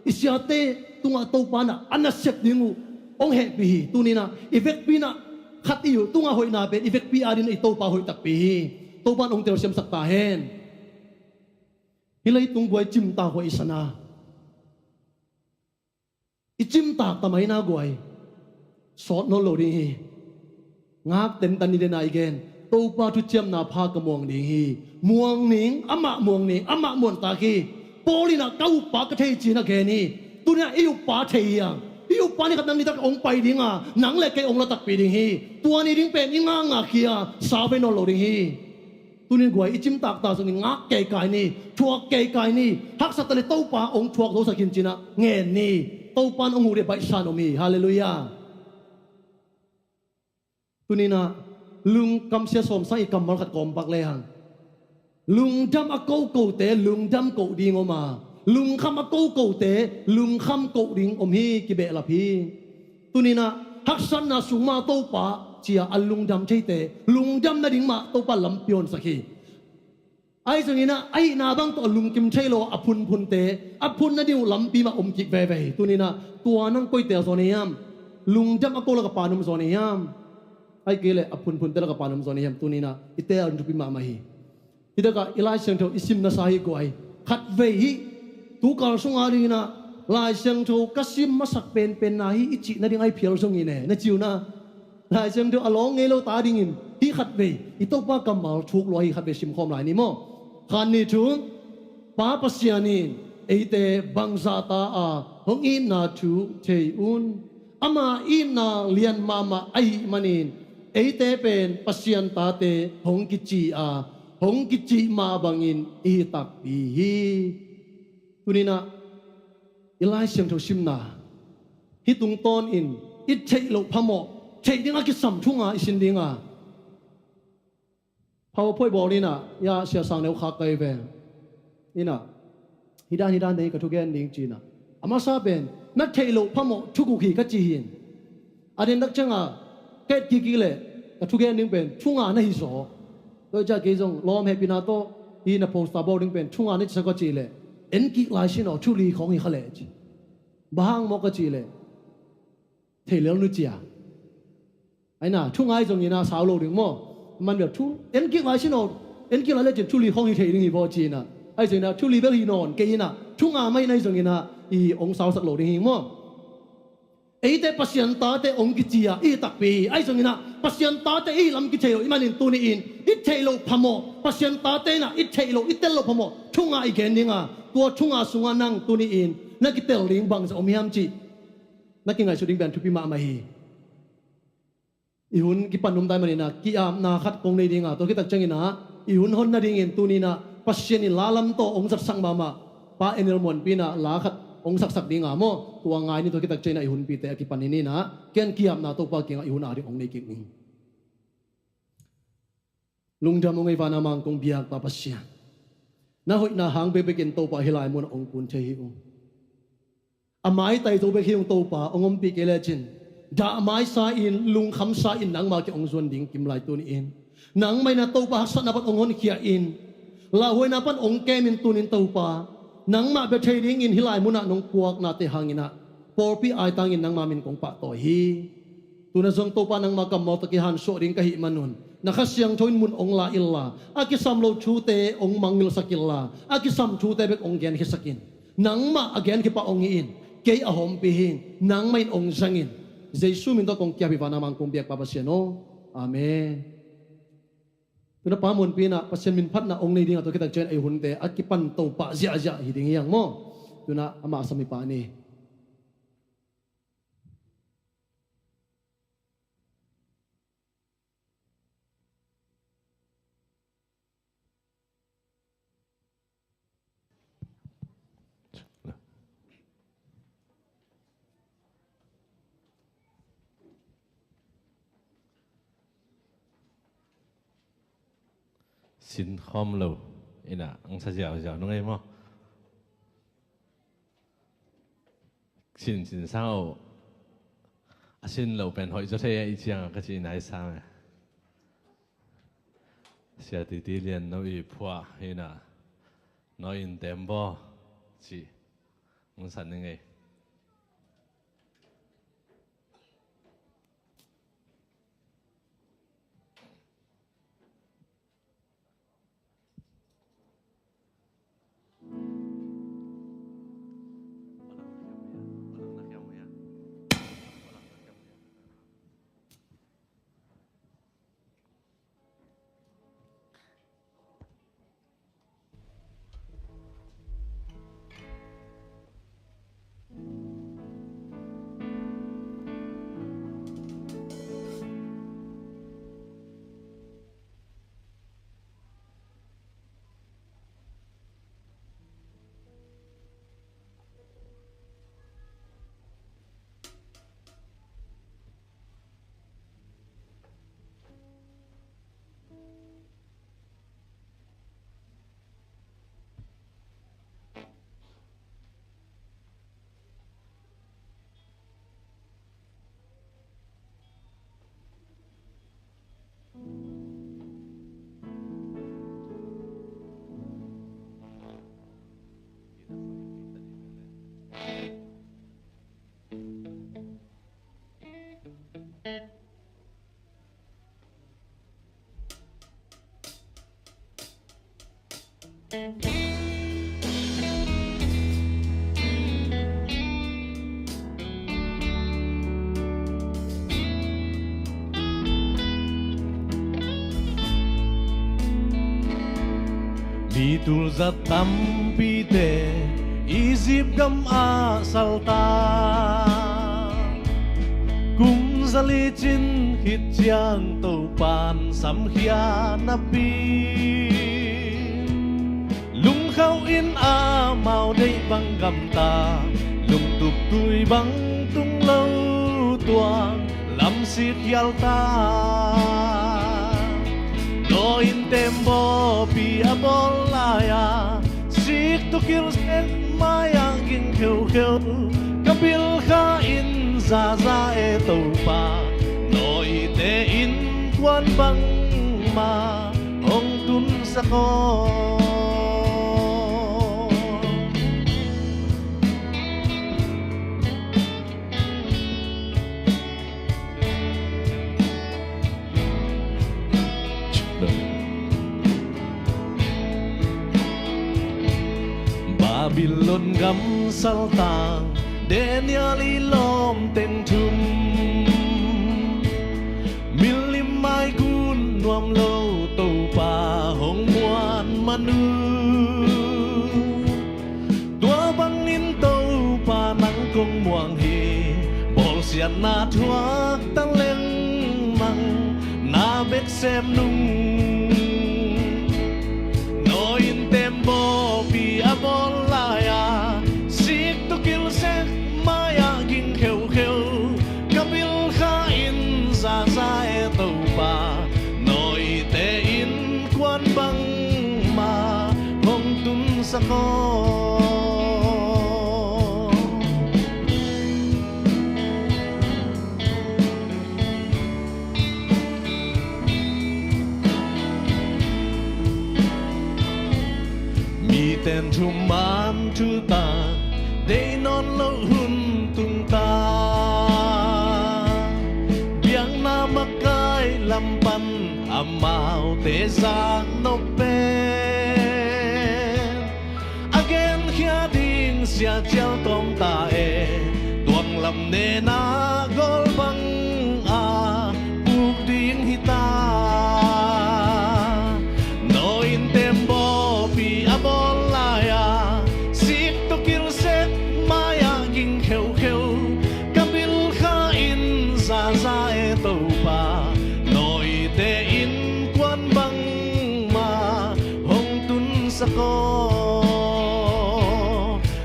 I siate tungah Topa inah a nasep ding uh ong hehpih hi. Tuni inah i vekpi inah khat i uh tungah hoihna pen i vekpi adingin i Topa hoih takpi hi. Topa in ong telsiamsak ta hen. Hih leitung guai cimtak hoih i sana. I cimtak ta mai na guai sawt nawn lo ding hi. Ngak tentan ni dena i gen, Topa thuciamna pha ka muang ding hi. Muang ning, amah muang ning, amah muantak hi. Paul inah ka uppa ka thei ci-in a gen hi. Tuni inah i uppa thei hi a, i uppa ni khat nang ni tak ong pai ding a, nang le kei ong la takpi ding hi. Tua ni ding pen i ngakngak hi a, sa vei nawn lo ding hi. Tuni in guai i cimtak ta zongin ngak keikai ni, thuak keikai ni. Haksa ta le Topa ong thuak zosak in ci-in a ngen ni. Topa in ong huh ding baihsa in om hi. Halleluiah. Tuni inah lungkam sia sawm sang i kammal khat kawmpak lehang, Lungdam a kokote lungdam koh ding om a, lungkham a kokote lungkham koh ding om hi, kibehlap hi. Tuninah haksatna sung mah Topa cia a lungdam theite lungdam nading mah Topa lampi honsak hi. Ahi zonginah a hihna bang tawh a lungkim thei lo a phunphunte a phun nading uh lampi mah om kik veve hi. Tuninah tua nang koite a zawn ahi hiam? Lungdam a ko lak a pan om zawn ahi hiam? Ahi kei leh a phunphunte lak a pan om zawn ahi hiam? Tuninah i te a thupi mahmah hi. Hi takah i Lai Siangtho i sim nasa hi guai. Khatvei hi. Tukal sunga dinginah Lai Siangtho ka sim masak penpenna hi i cih nading ahi phial zongin e na ci unah Lai Siangtho a lawng ngei lo ta dingin hi khatvei i Topa kammal thuk lua hi khatvei simkhawm lai ni maw? Khan ni thu Pa Pasian in eite bangzahta a hong itna thu thei un. Ama itna lian mahmah ahih manin eite pen Pasian tate hong kici a hong kicih mah bangin i hi takpi hi. Tuninah i Lai Siangtho simna hih tungtawnin i theih loh phamawh theih ding a kisam thu nga i sin dinga PowerPoint bawl inah ya Sia Sang Neu khak kai ve inah hi dan hi dan ding ka thugen ding cinah a masa pen na theih loh phamawh thuguk hi ka ci hin. A den dak cianga ka et kiki leh ka thugen ding pen thu nga na hi zaw. Tua cia kei zong lawm hehpihna tawh hi na poster bawl ding pen thu nga na ci sa ka ci leh en kik lai sin aw thu li khawng hi kha leh ci. Bang hang maw ka ci leh thei lel nu cia. Aina thu nga hi zongina sau lo ding maw? Man bel thu en kik lai sin aw en kik lai le cin thu li khawng hi thei ding hi vaw cinah ahi zongina thu li bel hi nawn kei inah thu nga mah inah ahi zongina i ong sausak lo ding hi maw? Eite Pasian tate ong kici a i hi takpi hi. Ahi zonginah Pasian tate i hi lam kithei lo i manin tuni-in i theih loh phamawh Pasian tate inah i theih loh i tel loh phamawh thu nga i gen dinga tua thu nga sungah nang tuni-in na kitel ding bangzah om hiam cih na kingaihsut ding pian thupi mahmah hi. I hun kipan num tai maninah ki-apna khat kong nei dinga tua kitak cianginah i hun hon nadingin tuninah Pasian in la lam tawh ong zatsak mahmah Pa Enel Muanpi inah la khat ong saksak dinga maw tua ngai ni tua kitak cianginah i hunpite a kipan ni ninah ken ki-apna Topa kiangah i hun a ding ong nei kik ni. Lungdam ong ei vana mang kong biak Pa Pasian na hoihna hang bekbekin Topa hi lai munah ong kun thei hi uh. A maitai zo bek hi ung Topa ong ompih kei lecin dah maisa in lungkhamsa in nangma ki ong zuan ding kim lai tuni-in nangmah inah Topa haksatna pan ong honkhia in lauhuaina pan ong kemin tunin Topa nangmah bia thei dingin hi lai munah nong puaknate hanginah pawlpi aitangin nangma min kong pahtawi hi. Tuna zong Topa nangma kammal tawh kihansuah ding ka hih manun na Kha Siangtho in mun ong la inla a kisam lo thute ong mangngilhsak inla a kisam thute bek ong genkhiasak in. Nangmah a genkhia pa ong hi in kei a hawmpi hi in nangmah in ong zang in. Jesu min tawh kong kiap hi vana mang kong biak Pa Pasian aw. Amen. Tuna Pa Muanpi inah Pasian min phatna ong nei dingah tua kitak cian ei hunte a kipan Topa ziahziah hi ding hiang maw? Tuna amah a sam hi pa ni. Sin khawm lo inah ang sa ziauziau nung ei maw? Sin sin sang oh a sin lo pen hoih zaw thei a i ciang a ka ci nai sang a. Sia titi lian no i phuah hina no in tembaw ci. Ngsan ni ngei. Mi tulzat tampite Egypt gam ah salta, kum zali cin khit ciang Topan samkhia napi, lungkhauh in amau deih bang gamta, lungtup tui bang tung lo tuang lamsik khialta. Nawi in teembawpi a bawl lai-a, sik tukilh sek mai-ah ging kheukheu, ka bilkha in zaza e Topa, nawite innkuan bangmah hong tunsak aw. Babylon gam saltang Daniel i lawmteng thum, milim mai gun nuam lo Topa hong muan man uh. Tua bangin Topa nang kong muang hi, bawlsiatna thuak ta lengmang na bek sem nung. Nawi in teembawpi a bawl lai-a, sik tukilh sek mai-ah ging kheukheu, ka bilkha in zaza e Topa, nawite innkuan bangmah hong tunsak aw. Miten thuman thutak deih nawn loh hun tungta, biakna makaih lam pan amaute zak nop pen, a genkhia ding sia cial tawm ta e, tuang lam nena gawl bang a puk ding hi ta. Nawi in teembawpi a bawl lai-a, sik tukilh sek mai-ah ging kheukheu, ka bilkha in zaza e Topa, nawite innkuan bangmah hong tunsak aw.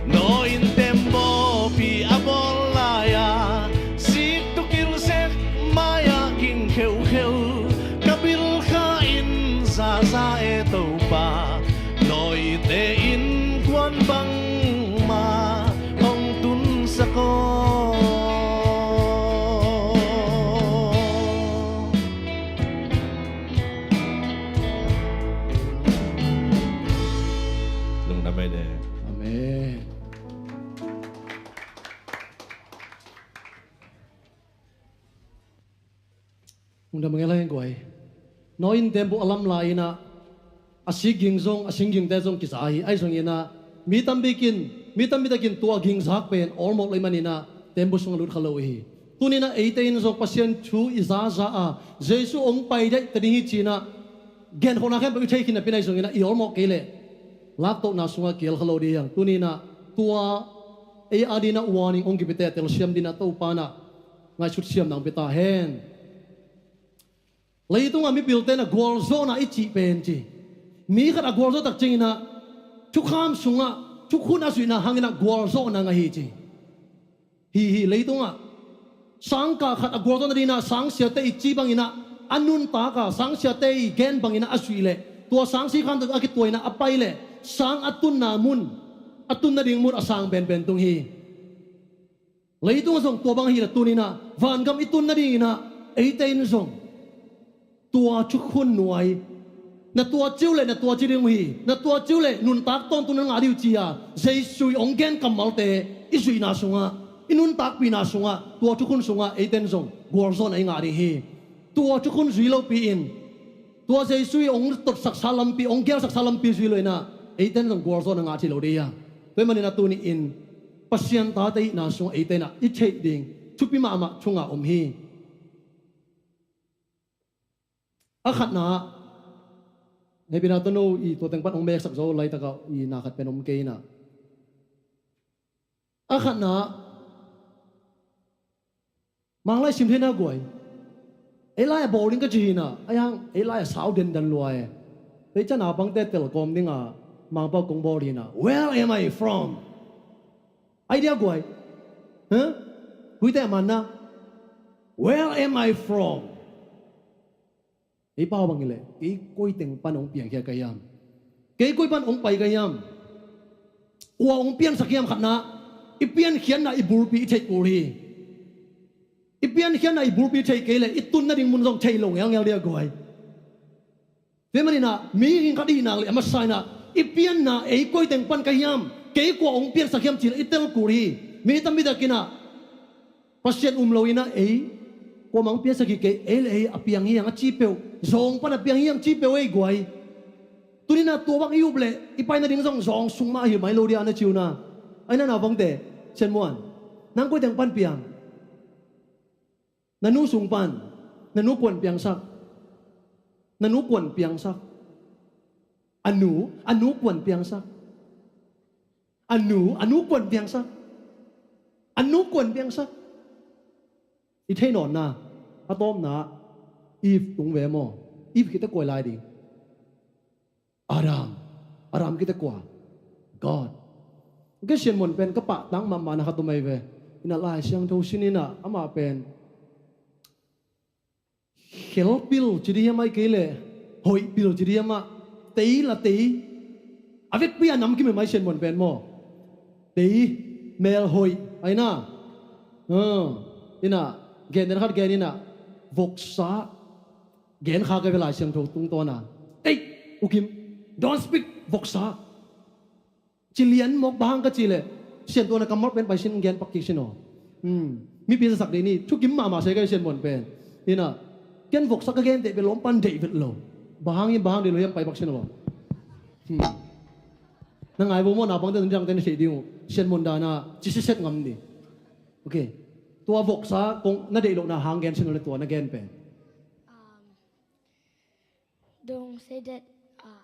Nawi in teembawpi a bawl lai-a, sik tukilh sek mai-ah ging kheukheu, ka bilkha in zaza e Topa, nawite innkuan bangmah hong tunsak aw. Lungdam ei de. Amen. Lungdam ngei lai heng guai. Nawi in teembaw a lam lai-inah a sik ging zong, a sing gingte zong kiza hi. Ahi zongin ah mi tampi kin, mi tampi takin tua gingzak pen awlmawk lei maninah teembaw sungah lut kha lo hi. Tuninah eite in zong Pasian thu i zaza a, Jesu hong pai daih ta ding hi cinah genkholhna khempeuh i thei khin napi-in ahi zongin ah i awlmawk kei leh laktohna sungah kial kha lo ding hi hang. Tuninah tua ei a dinah warning hong kipite telsiam dinah Topa nah ngaihsut siamna hong pia ta hen. Leitungah mipilte na gualzawhna i cih pen ci, mi khat a gualzawh tak cianginah thukham sungah thukhun a zuihna hanginah gualzawhna ngah hi ci. Hi hi, leitungah sangkah khat a gualzawh nadinah sangsiate i ci banginah a nuntak a, sangsiate i gen banginah a zuih leh, tua sangsikhan tawh a kituainah a pai leh, sang a tunna mun, a tun nading mun a sang penpen tung hi. Leitungah zong tua bang ahih leh tuninah vangam i tun nadinginah eite in zong tua thukhun nuai, na tua ci uh leh na tua ci ding uh hi, na tua ci uh leh nuntak tawntung na ngah ding uh ci-a Jesu i hong gen kammalte i zuihna sungah, i nuntakpihna sungah, tua thukhun sungah eite in zong gualzawhna i ngah ding hi. Tua thukhun zui lopi-in tua Jesu i hong totsaksa lampi, hong gelsaksa lampi zui lo inah Eite in zong gualzawhna ngah thei lo ding hi a. Tua ahih manin a tuni-in Pasian tate ihna sungah eite in a i theih ding thupi mahmah thu nga om hi. A khatna, hehpihna tawh no i tua teng pan hong meksak zo laitakah i na khat pen om kei in a. A khatna, Manglai sim thei na guai. Ei lai-ah bawl ding ka ci hi na, a hiang ei lai-ah sau dendan lua e. Tei ciang naupangte telkawm ding a, Mangpau kong bawl hi na. Where am I from? Idea guai. Huh? Kuite a man na. Where am I from? Ei pau bang hi leh, kei koi teng pan hong piangkhia ka hiam? Kei koi pan hong pai ka hiam? Kua hong piansak hiam khatna, i piankhiatna i bulpi i theih kul hi. I piankhiatna i bulpi theih kei leh, i tun nading mun zong thei lo ngelngel ding a guai. Tua ahih manin a, mihing khat i hih nak leh, a masa in a, i pianna ei koi teng pan ka hiam? Kei kua hong piansak hiam ci leh, i tel kul hi. Mi tampi takin a, Pasian um lo in a ei, kuamah hong piansak hi kei, ei le ei a piang hi hang a ci peuh, zawng pan a piang hi hang ci peuh ei guai. Tuni in a tua bang i up leh, i pai nading zong zawng sung mah hi mai lo ding a na ci uh na. Ai na naupangte, Sian Muan, nang koi teng pan piang? Na nu sung pan, na nu kuan piangsak? Na nu kuan piangsak? A nu, a nu kuan piangsak? A nu, a nu kuan piangsak? A nu kuan piangsak? I thei nawn na, a tawpna, Eve tung ve maw? Eve khit teh kua lai ding? Adam. Adam khit teh kua? God. Ka Sian Muan pen ka pahtak mahmah na khat om ahi ve. In a Lai Siangtho sin in a amah pen Khel pil ci ding hiam, ahih kei leh hoih pil ci ding hiam ah, tei la tei. A vekpi a nam kim hi mai, Sian Muan pen maw. Tei, mel hoih, ai na. Ina, gen den khat gen ina, voksa. Gen kha ka ve Lai Siangtho tungtawn a. Ei, U Kim, don't speak voksa. Ci lian mawk, bang hang ka cih leh, Sian, tua na kammal pen pai sin, gen pak kik sin aw. Hmm. Mipi zasak ding ni, thukim mahmah se ka hi Sian Muan pen. Ina, ken voksa ka gen teh bel lawm pan deih vet lo. Bang hang in, bang hang deih lo hiam, pai pak sin aw. Hmm. Na ngai vo maw, naupangte, nidangte na theih ding uh. Sian Muan dan a ci siset ngam ni. Ok. Tua voksa kong na deih lohna hang gen sin aw le, tua na gen pen. Um, Don't say that. Uh,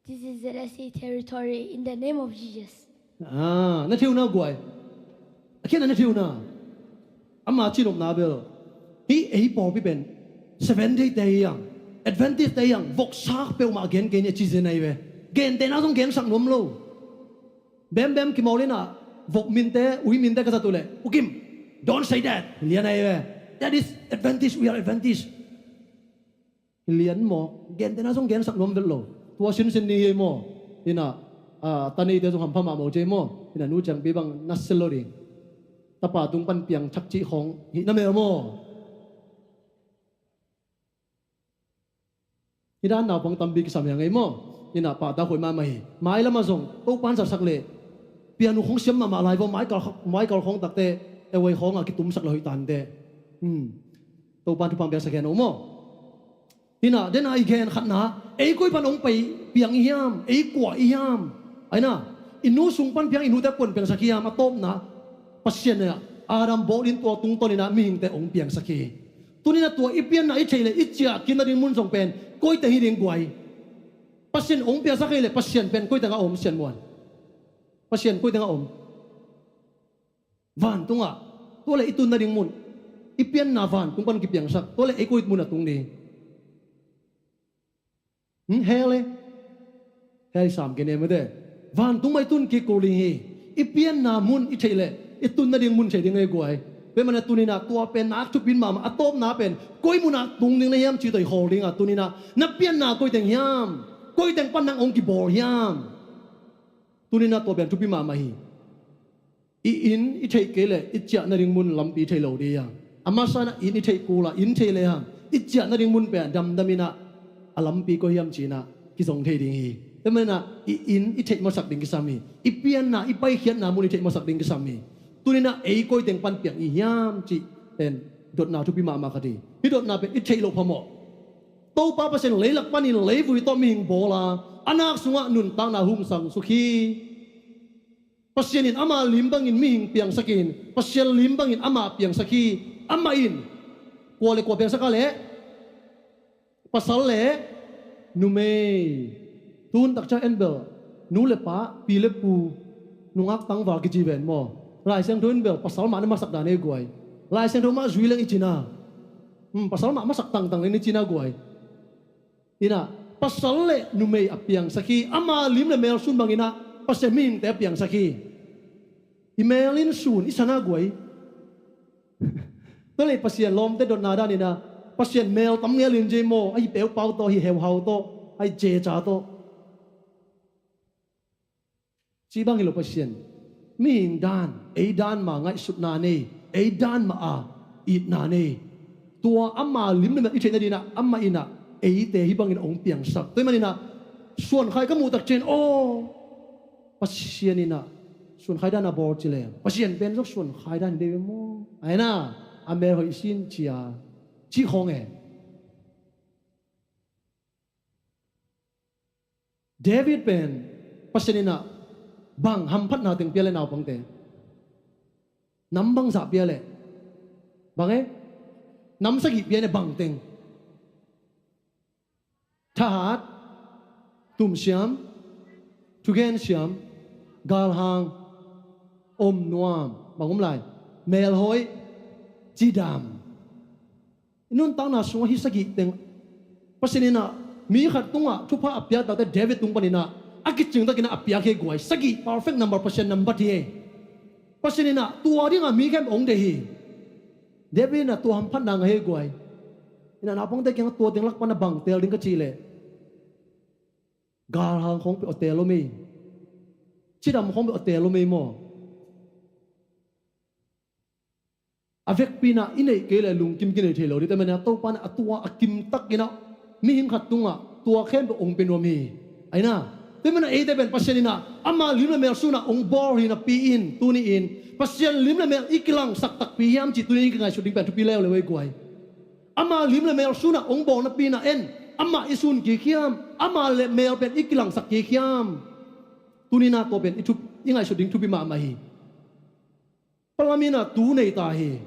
this is Z S A territory in the name of Jesus. Ah, na thei uh na guai. A khian na thei uh na. Ama ci nopna bel. Hih ei pawlpi pen Seventh Day te hi hang, Adventist te hi hang, voksa peuhmah gen kei ni a ci zen ahi ve. Gentehna zong gensak nuam lo. Bembem kimawl ina, vok minte, ui minte ka zat uh leh, U Kim, don't say that. Lian ahi ve. That is Adventist, we are Adventist. Hi lian maw, gentehna zong gensak nuam vet lo. Tua sinsin ni hi ei maw. Ina, ah, ta neite zong hampha mahmah uh ci ei maw. Ina, nu ciangpi bang na sil lo ding. Tapa tung pan piang thak cih khawng hih na mel maw. Hi dan naupang tampi kisam hi hang ei maw. Ina, pahtak hoih mahmah hi. Mailam ah zong Topan zatsak leh pianu khawng siam mahmah lai vaw, maikal, maikal khawng takte, ewei khawng a kitumsak lo hi tante. Hmm. Topan thupha piaksak hen aw maw. Ina, den a i gen khatna, ei koi pan hong pai piang i hiam, ei kua i hiam. Aina, i nu sung pan piang, i nute kuan piangsak i hiam, a tawpna, Pasian a, Adam bawl in tua tungtawn ina mihingte hong piangsak hi. Tuni ina tua i pianna i theih leh i ciah kik nading mun zong pen koi teng hi ding guai. Pasian hong piangsak hi leh Pasian pen koi teng a om, Sian Muan? Pasian koi teng a om? Vantungah. Tua leh i tun nading mun, i pianna vantung pan kipiangsak, tua leh ei koi mun a tung ding? Hmm, hell e. Hell i sam kei ne mate. Vantung mah i tun kik kul ding hi. I pianna mun i theih leh i tun nading mun theih ding ei guai. Tua ahih manin a tuni ina tua pen nak thupi mahmah, a tawpna pen koi mun a tung ding na hiam cih tawh i khawl ding a, tuni ina na pianna koi teng hiam? Koi teng pan nang hong kibawl hiam? Tuni ina tua pen thupi mahmah hi. I inn i theih kei leh i ciah nading mun lampi thei lo ding hi hang. A masa ina inn i theih kul a, inn thei lehang i ciah nading mun pen damdam ina a lampi koi hiam ci ina kizong thei ding hi. Tua ahih manin a i inn i theih masak ding kisam hi. I pianna, i paikhiatna mun i theih masak ding kisam hi. Tuni ina ei koi teng pan piang i hiam cih pen dotna thupi mahmah khat hi. Hih dotna pen i theih loh phamawh. Topa Pasian leilak panin leivui tawh mihing bawl a, a nak sungah nuntakna hong sang suk hi. Pasian in ama lim bangin mihing piangsak in, Pasian lim bangin ama piangsak hi. Amah in kua le kua piangsak a leh, pasal le numei. Tun takcia en bel nu le pa, pi le pu, nungak tangval kici ven maw? Lai Siangtho in bel pasal mah na masak dan ei guai. Lai Siangtho mah zui leng i cina. Hmm, pasal mah masak tangtang leng i cina guai. Inah, pasal le numei a piangsak hi. Ama lim le mel sun bang inah Pasian mihingte a piangsak hi. I mel in sun i sana guai. Tua lei Pasian lawmte dotna dan inah Pasian mel tam ngel in jei maw, ahi peupau tawh, ahi heuhau tawh, ahi ceca tawh. Ci bang hi lo Pasian. Mihing dan, ei dan mah ngaihsutna nei, ei dan mah a itna nei. Tua ama lim le mel i theihna dinah amah inah eite hih bangin hong piangsak. Tua hih maninah suankhai ka muh takcian aw, Pasian inah suankhai dan a bawl ci leng Pasian pen zong suankhai dan hi dei ve maw? Aina a mel hoih sin cia cih khawng e. David pen Pasian inah bang hamphatna teng pia le naupangte? Nam bangzah pia le? Bang e? Nam sagih pia le bang teng? Thahat, tumsiam, thugensiam, galhang, om nuam, bang om lai? Melhoih, cidam. I nuntakna sungah hih sagih teng Pasian inah mi khat tungah thupha a piak takte David tung paninah a kicingtakinah a piak hi guai. Sagih perfect number Pasian nambat hi. Pasian inah tua dingah mi khempeuh hong deih hi. David inah tua hamphatna ngah hi guai. Inah naupangte kiangah tua teng lak pana bang teel ding ka cih leh, galhang khawng peuh a teel om ei. Cidam khawng peuh a teel om ei maw? A vekpi inah i neih kei leh lungkim kinei thei lo ding. Tua maninah Topa inah a tua a kimtakinah mihing khat tungah tua khempeuh hong pia nuam hi. Aina tua maninah eite pen Pasian inah ama lim le mel sunah hong bawl hi napi in tuni-in Pasian lim le mel i kilangsak takpi hiam cih tuni-in kingaihsut ding pen thupi leuleu ei guai. Ama lim le mel sunah hong bawl napi inah en, amah i sun kik hiam, ama le mel pen i kilangsak kik hiam? Tuni inah tua pen i thup, i ngaihsut ding thupi mahmah hi. Palamin ah tu nei ta hi.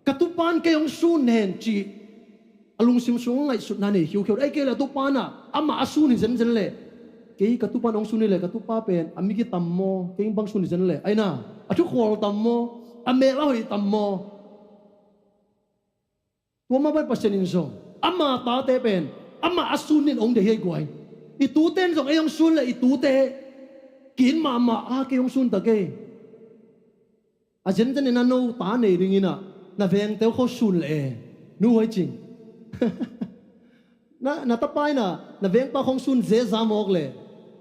Ka tupan kei hong sun hen cih a lungsim sung ngaihsutna nei khiukheu. Ei kei le a tupan ah amah a sun hi zenzen leh, kei ka tupan hong sun hi leh ka tupa pen a migi tam maw, kei bang sun hi zen leh, aina a thukhual tam maw, a mel a hoih tam maw? Tua mah bang Pasian in zong ama tate pen amah a sun in hong deih hi guai. I tute in zong ei hong sun leh i tute kin mahmah a, kei hong sun ta kei. A zenzen in a no ta nei ding inah na vengte uh khawng sun leh e, nu Hoih Cing. Na, na tapa inah na vengpa khawng sun zeza mawk leh,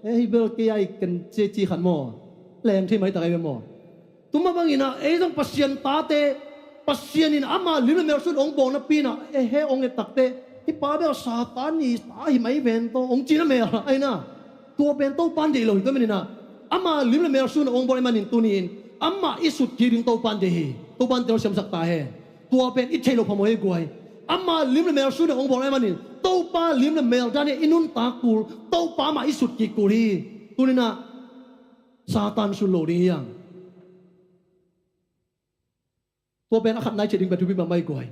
e, hi bel kei ai kan ci, ci khat maw? Leng thei mai tak ai ve maw? Tua mah bang inah ei zong Pasian tate, Pasian in ama lim le mel sun hong bawl napi inah, e, he hong et takte, hih pa bel Satan i ta hi mai ven tawh hong cina mel aina. Tua pen Topan deih lo hi tua maninah ama lim le mel sun hong bawl ahih manin tuni-in amah i sut kik ding Topan deih hi. Topan telsiamsak ta hen. Tua pen i theih loh phamawh hi guai. Ama lim le mel sun hong bawl ahih manin Topa lim le mel dan hi i nuntak kul, Topa amah i sut kik kul hi. Tuni inah Satan sut lo ding hi hang. Tua pen a khatna i theih ding pen thupi mahmah hi guai.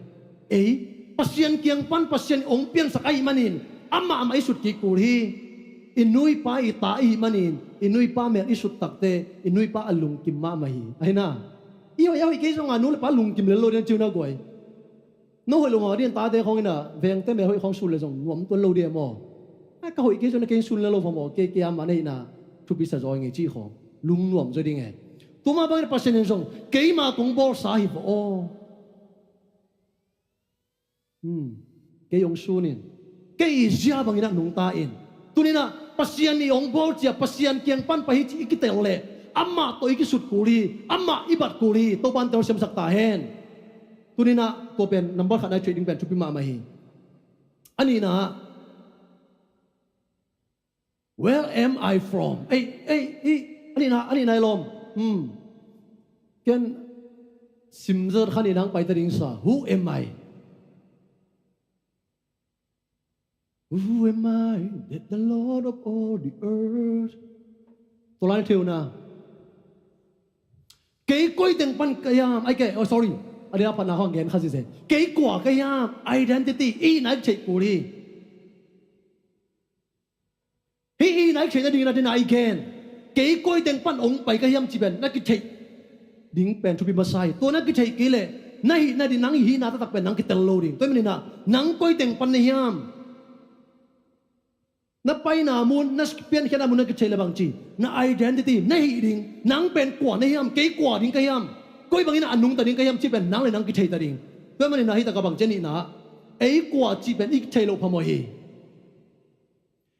Ei Pasian kiang pan Pasian hong piansak ahih manin amah amah i sut kik kul hi. I nu i pa i ta i hih manin i nu i pa mel i sut takte i nu i pa a lungkim mahmah hi. Aina i hoih a hoih kei zongah nu le pa lungkim lel lo ding a ciuna guai. No hoih lo mah ding tate khawng inah vengte mel hoih khawng sun le zong nuam tuan lo ding e maw? A ka hoih kei zong na kei sun le lo phamawh kei, kei a mah na hihna thupi sa zaw ing ei cih khawng lungnuam zaw ding e. Tua mah bangin Pasian in zong keima kong bawlsa hi vawh aw. Hmm. Kei hong sun in, kei i zia bangin ah nungta in. Tuni inah Pasian i hong bawl cia Pasian kiang pan pai hi cih i kitel leh amah tawh i kisut kul hi, amah i bat kul hi. Topan telsiamsak ta hen. Tuni inah tua pen nambat khatna i theih ding pen thupi mahmah hi. A nihna ah, where am I from? Ei, ei, ei, a nihna, a nihna i lawm. Hmm. Ken simzat khan i nang paita ding sa. Who am I? Who am I that the Lord of all the earth? Tua lai theuna. Kei koi teng pan ka hiam? Ai ke, oh sorry. A dia pan na hong gen kha sise. Kei kua ka hiam? Identity. I na i theih kul hi. Hi i na i theih nading na ding na i gen. Kei koi teng pan ong pai ka hiam ci pen na kitheih ding pen thupi masa hi. Tua na kitheih kei leh na hih nading nang hihna taktak pen nang kitel lo ding. Tua hi manin ah nang koi teng pan na hiam? Na paina mun, na piankhiatna mun na kitheih le bang ci? Na identity, na hih ding, nang pen kua na hiam, kei kua ding ka hiam, koi bangin a nungta ding ka hiam ci pen nang le nang kitheita ding. Tua hi manin ah hi takah bang ci a nihna, ei kua ci pen i kitheih loh phamawh hi.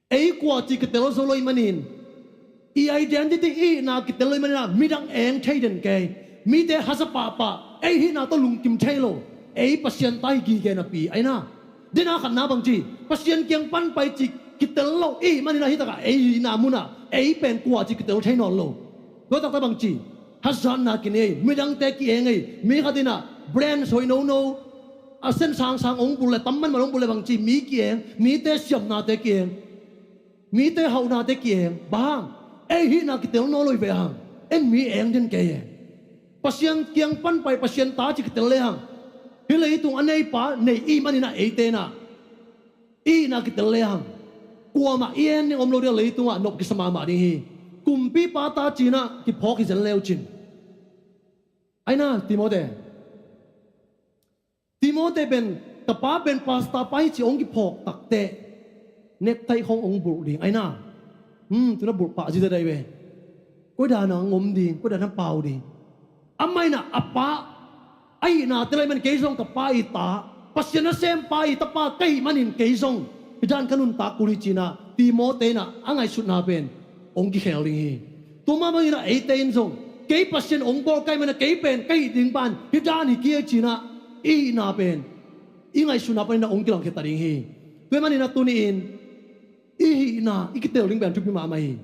Ei kua ci kitel zo lo hi manin i identity, i hihna kitel lo hi manin ah midang eng thei den kei. Mite haza pahpah, ei hihna tawh lungkim thei lo. Ei Pasian ta hi gige napi ahi na. Dena khatna bang ci, Pasian kiang pan pai ci kitel lo i hih manin ah hi takah ei hihna munah ei pen kua ci kitel thei nawn lo. Tua taktak bang ci, hazatna kinei, midangte ki-eng ei, mi khat in ah brand hoih nono, a sen sangsang ong bulh le, tam manman ong bulh le bang ci, mi ki-eng, mite siamnate ki-eng, mite hauhnate ki-eng. Bang hang? Ei hihna kitel nawn lo hi ve hang. En mi eng den kei e. Pasian kiang pan pai, Pasian ta ci kitel le hang, hih leitung a neipa nei i hih manin ah eite in ah i hihna kitel le hang, kuamah i en ding om lo ding a, leitungah nop kisa mahmah ding hi. Kumpipa ta ci-in ah kiphawk hi zen le uh cin. Ahi na, Timote. Timote pen, ka pa pen pastor pa hi ci ong kiphawk takteh, nektaih khong ong bulh ding ahi na. Hmm, tu na bulh pah zizia dai ve. Koi dan a ngom ding, koi dan a pau ding. Amah in ah a pa a hihna tel ahih manin kei zong ka pa i ta, Pasian nasempa i tapa ka hih manin kei zong hi dan ka nuntak kul hi ci-in ah Timote in ah a ngaihsutna pen ong kikhel ding hi. Tua mah bangin ah eite in zong kei Pasian ong bawl ka hih manin ah kei pen ka hih ding pan hi dan hi kei hi ci-in ah i hihna pen i ngaihsutna panin ah ong kilangkhia ta ding hi. Tua hi manin ah tuni-in i hihna i kitel ding pen thupi mahmah hi.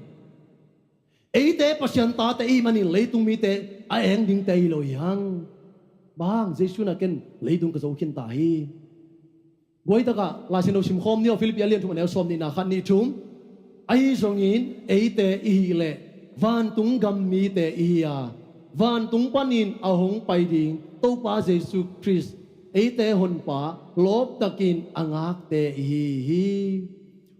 Eite Pasian tate i hih manin leitung mite a eng dingte hi lo hi hang. Bang hang? Jesu in ah ken leitung ka zo khin ta hi. Guai takah Lai Siangtho simkhawm ni aw, Philippi a lian thum a neu sawm nihna, khat nih thum. Ahi zongin eite i hih leh vantung gam mite i hi a, vantung panin a hong pai ding Topa Jesu Khrist, eite Honpa lawptakin a ngakte i hi hi.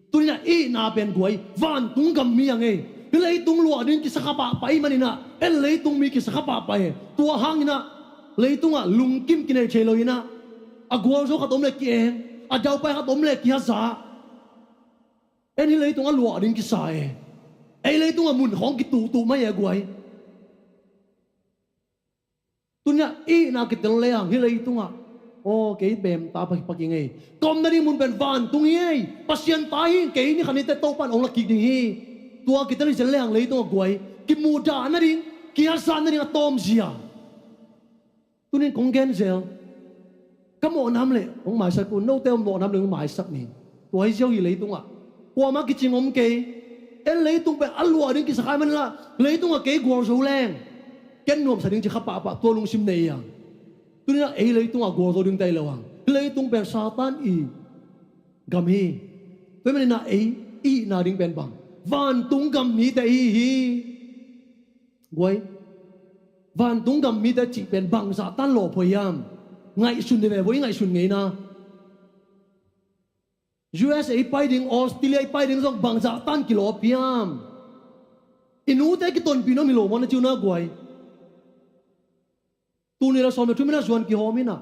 Tuni-in ah i hihna pen guai, vantung gam mi a ngei. Hih leitung luah ding kisa kha pahpah i hih manin ah en leitung mi kisa kha pahpah hi. Tua hangin ah leitungah lungkim kinei thei lo-in ah, a gualzo khat om leh ki-eng, a daupai khat om leh kihaza. En hih leitung a luah ding kisa e. Ei leitungah mun khawng kituhtuh mai e guai. Tuni-in ah i hihna kitel le hang hih leitungah, aw, kei bemta pak, pak ing ei. Ka om nading mun pen vantung hi ei. Pasian ta hi ing, kei ni khat ni teh Topa in ong la kik ding hi. Tua kitel hi zen le hang leitungah guai, kimuhdah nading, kihazat nading a tawmzia. Tuni-in kong gen zel, ka mawhna om leh hong maisak un, note mawhna om leh hong maisak ni. Tua hi ziau hi leitungah. Kuamah kicing om kei. En leitung pen a luah ding kisa kha ahih manin ah leitungah kei gualzo leng ken nuamsa ding ci kha pahpah, tua lungsim nei hi hang. Tuni-in ah ei leitungah gualzo dingte hi lo hang. Hih leitung pen Satan i gam hi. Tua ahih manin ah ei i hihna ding pen bang? Vantung gam mite i hi hi. Guai, vantung gam mite cih pen bangzah tan lawphuai hiam? Ngaihsun ni ve, voi ngaihsun ngeina. U S A i pai ding, Australia i pai ding zong bangzah tan kilawp hiam? I nute kitonpih nuam hi lo maw na ci uh na guai. Tul nih le sawm le thum in ah zuan kihawm in ah,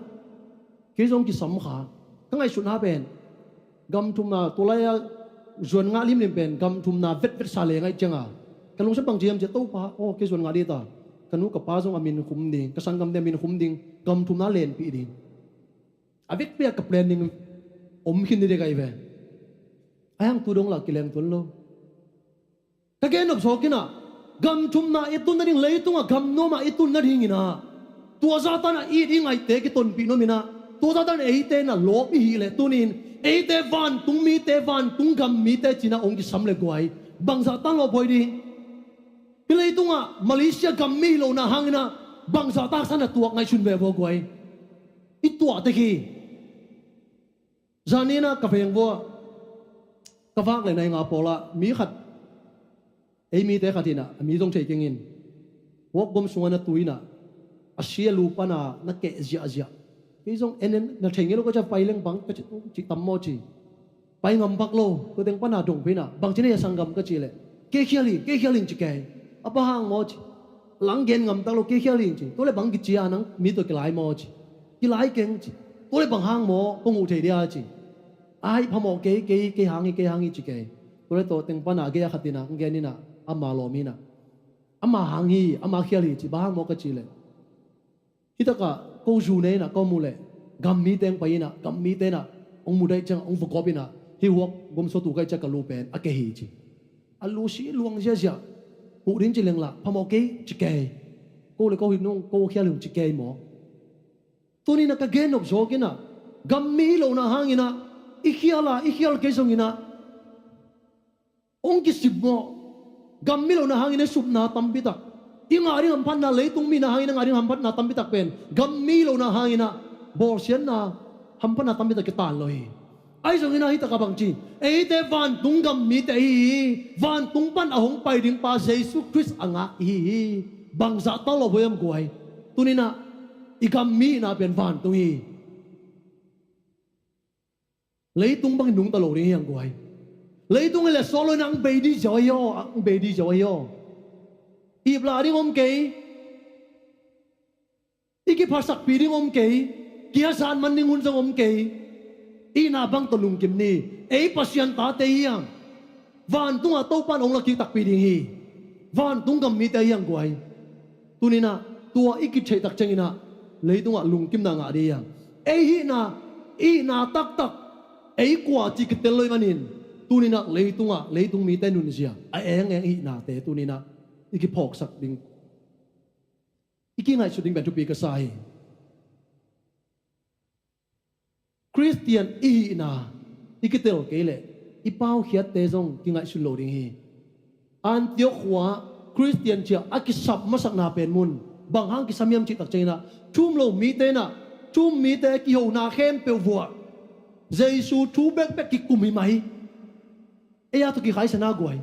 kei zong kisam kha. Ka ngaihsutna pen gam thumna, tua lai-a zuan ngah limlim pen gam thumna vetvet sa le ngaih cianga ka lungsim bang ci hiam cih leh, Topa aw, kei zuan ngah ding ta, ka nu ka pa zong a min khum ding, ka sanggamte a min khum ding, gam thumna lenpih ding. A vekpi-a ka plan ding om khin ding dek ahi ve. Ahi hang tu dong lah kileng tuan lo. Ka gen nop zawk in ah, gam thumna i tun nading, leitungah gam nuamah i tun nadingin ah, tua zahtan a it i ngaihte kitonpih nuam in ah, tua zahtan eite in ah lawp i hih leh tuni-in eite vantung mite, vantung gam mite ci-in ah hong kisam leh guai, bangzah tan lawphuai ding? Hih leitungah Malaysia gam mi hi lohna hangin ah bangzah tan haksa na tuak, ngaihsun ve vua guai. I tuah tek hi. Zan ni-in ah ka veng vua, Ka vak le nai nga pawlah mi khat, ei mite khat inah, a mi zong thei keng in, huak gom sungah na tu inah, a si a lu pana na keh ziahziah. Kei zong en en, na thei ngei lo ka ci a, pai leng bang ka ci, cih tam maw ci. Pai ngam bak lo, tua teng pana dong pei inah, bang ci na hia sanggam ka cih leh, kei khial hi, kei khial hi ci kei. A bang hang maw ci. Lang gen ngam tak lo, kei khial hi ci. Tua leh bang kici a, nang mi tua kilai maw ci. Kilai keng ci. Tua leh bang hang maw, kong huh thei dia ci. Ai, phamawh kei, kei, kei hang hi, kei hang hi ci kei. Tua leh tua teng pana gei a khat inah, gen inah, ama lawm inah, ama hang hi, ama khial hi ci, bang hang maw ka cih leh, hi takah ko zu ne inah ka mu leh, gam mi teng pai inah, gam mite inah hong mudaih ciang hong vukawp inah, hih huak gom sungah tu ka hih ciang ka lu pen a keh hi ci. A lu si luang ziahziah. Huh ding ci leng lah, phamawh kei ci kei. Ko le ko hi nung, ko khial hi ung ci kei maw. Tuni inah ka gen nop zawk inah, gam mi hi lohna hang inah, i khial a, i khial kei zong inah, hong kisim maw. Gam mi lohna hang inah i supna tampi tak, i ngah ding hamphatna, leitung mi na hang inah ngah ding hamphatna tampi tak pen gam mi lohna hang inah, bawlsiatna hamphatna tampi tak kitan lo hi. Ahi zong inah hi takah bang ci, eite vantung gam mite i hi hi. Vantung pan a hong pai ding pa Jesu Khrist a ngak i hi hi. Bangzah tal lo hiam guai. Tuni inah i gam mi hihna pen vantung hi. Leitung bangin nungta lo ding hi hang guai. Leitung hi leh sawt lo inah hong bei ding ziau ahi aw, hong bei ding ziau ahi aw. Iplah ding om kei. I kiphatsakpih ding om kei. Kihazat man ding hun zong om kei. Ihna bang tawh lungkim ni. Ei Pasian tate hi hang. Vantungah Topa in hong lakik takpi ding hi. Vantung gam mite hi hang guai. Tuni inah tua i kitheih tak ciang inah leitungah lungkimna ngah ding hi hang. Ei hihna, ihna taktak, ei kua cih kitel lo ahih manin, tuni inah leitungah, leitung mite nunzia a engeng i hihnate tuni inah i kiphawksak ding, i kingaihsut ding pen thupi ka sa hi. Khristian i hihna i kitel kei leh i paukhiatte zong kingaihsun lo ding hi. Antiok khua-ah Khristian ci-a a kisap masakna pen mun bang hang kisam hiam cih tak ciang inah, thu um lo mite inah, thu um mite kihona khempeuh vuah Jesu thu bekbek kikum hi mah hi. Ei a tawh kikhai sa na guai.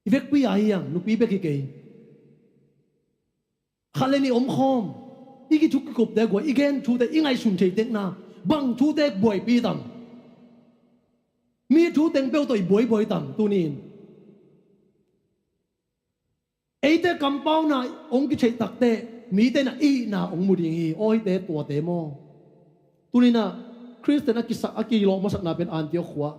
I vekpi a hi hang, nupi bek hi kei. Khat le nih omkhawm, i kithu kikupte guai, i gen thute, i ngaihsun thei tekna, bang thute buaipi tam. Mi thu teng peuh tawh i buaibuai tam tuni-in. Eite kampauna hong kitheih takteh mite inah i hihna hong mu ding hi. Aw, hihte tuate maw. Tuni inah Khristian a kisak, a kilawh masakna pen Antiok khua-ah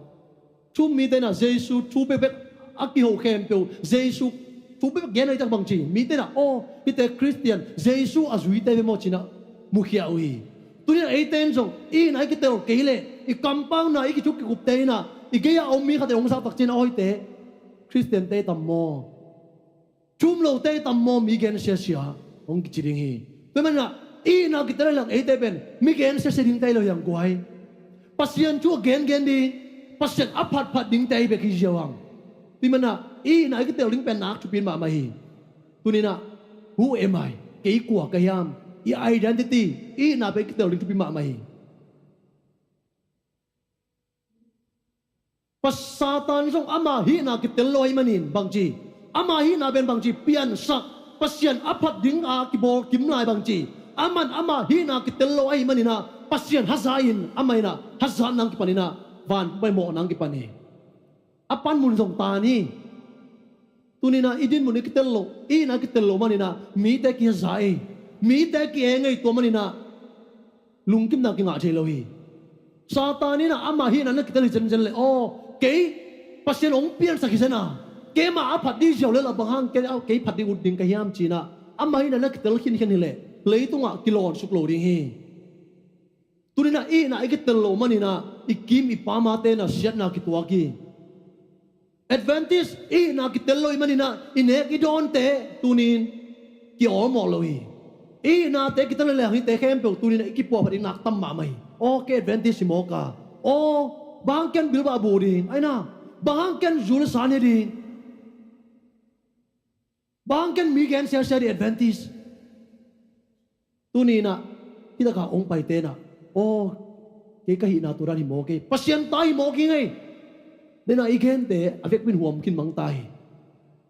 thu um mite inah Jesu thu bekbek a kiho khempeuh, Jesu thu bekbek gen ahih tak bang ci, mite inah aw, hihte Khristian, Jesu a zuite ve maw ci inah mukhia uh hi. Tuni inah eite in zong i hihna i kitel kei leh, i kampauna, i kithu kikupte inah i gei-ah a om mi khatte hong zak tak ciang inah, aw, hihte Khristiante tam maw. Thu um lote tam maw, mi gen siasia hong kici ding hi. Tua ahih manin ah i hihna kitel leh eite pen mi gen siasia dingte hi lo hi hang guai. Pasian thu a gengen ding, Pasian a phatphat dingte hi bek hi ziau hang. Tua ahih manin ah i hihna i kitel ding pen nak thupi mahmah hi. Tuni inah, who am I? Kei kua ka hiam? I identity, i hihna pen i kitel ding thupi mahmah hi. Satan zong ama hihna kitel lo ahih manin bangci, ama hihna pen bangci, piansak, Pasian a phat dinga kibawl kim lai bangci, aman ama hihna kitel lo ahih manin ah Pasian haza-in, amah in ah hazat nang kipan in ah vantung pai mawh nang kipan hi. A panmun zong tan hi. Tuni in ah i dinmun i kitel lo, i hihna kitel lo manin ah mite kihaza ei, mite ki-eng ei, tua manin ah lungkimna kingah thei lo hi. Satan in ah ama hihna na kitel hi zenzen leh, aw, kei Pasian hong piansak hi zen a, keima a phat ding ziau lel a, bang hang kei, kei phat ding ut ding ka hiam ci-in ah ama hihna na kitel khinkhian hi leh leitungah kilawn suk lo ding hi. Tuni in ah i hihna i kitel lo manin ah i kim i pamte in ah siatna kituak hi. Adventist i hihna kitel lo ahih manin ah i nek i dawnte tuni-in ki-awlmawh lo hi. I hihnate kitel leh hihte khempeuh tuni in ah i kipuahphat ding nak tam mahmah hi. Aw, kei Adventist hi mawk a. Aw, bang hang ken Bible bu ding, ai na, bang hang ken zul san hi ding. Bang hang ken mi gen siasia ding, Adventist. Tuni in ah hih takah hong paite in ah, aw, Kei ka hihna tua dan hi mawk hi. Pasian ta hi mawk hi ngei. Dena i gente a vekpin huam khin mang ta hi.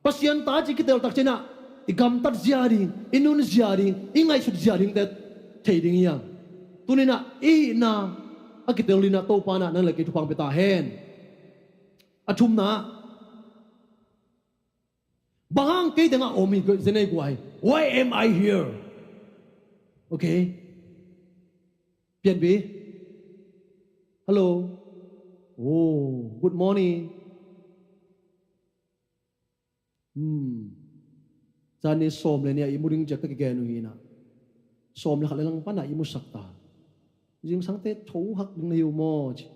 Pasian ta ci kitel tak cianah i gamtat zia ding, i nun zia ding, i ngaihsut zia dingte thei ding hiam? Tuninah i hihna a kitel dinah Topa nah nang le kei thupha pia ta hen. A thumna, bang hang kei tengah om hi zenei guai? Why am I here? Okay. Pianpi. Hello. Oh, good morning. Hmm. Zani sawm le nih a i mu ding ciak ka kigen uh hinah, sawm le khat le lang panah i musak ta. Zingsangte tho hak ding na hi uh maw ci.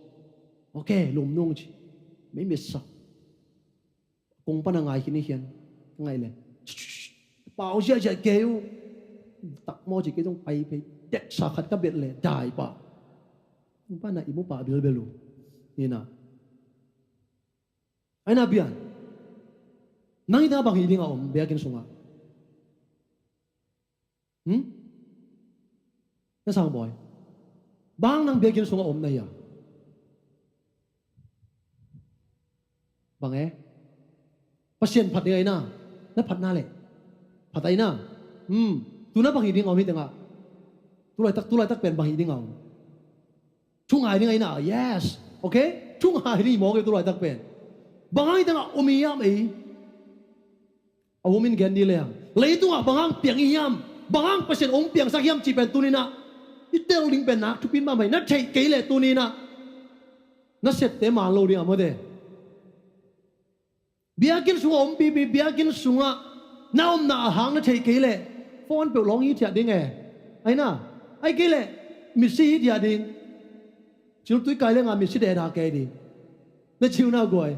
Okay, lum nung ci. Mei mitsak. Kong pana ngai khin i khian. Ngai le. Pau ziahziah kei uh. Tak maw ci kei zong pai phei. Deksa khat ka bet le dai pah. Kong pana i mu pah bilbel uh. Hinah. Aina bian. Nang i tengah bang hi ding a om biakinn sungah? Hmm? Na sang bawi. Bang nang biakinn sungah om na hia? Bang e? Pasian phat ding aina. Na phatna le. Phat aina. Hmm. Tuna bang hi ding a om hi tengah? Tulaitak, tulaitak pen bang hi ding a om? Thungai ding aina. Yes. Okay? Thungai ding i mawk e tulaitak pen. Bang hang hi tengah om hi hiam ei? A womin gen di leng. Leitungah bang hang piang i hiam? Bang hang Pasian ong piangsak hiam cih pen tuninah i tel ding pen nak thupin mahmah hi. Na theih kei leh tuninah na septe man lo ding a mawte. Biakinn sungah om pipi, biakinn sungah na omna a hang na theih kei leh phone peuh lawng hithiah ding e. Aina, ai kei leh mitsi hithiah ding. Ciltui kai lenga mitsi dehdah kei ding. Na ciuna guai.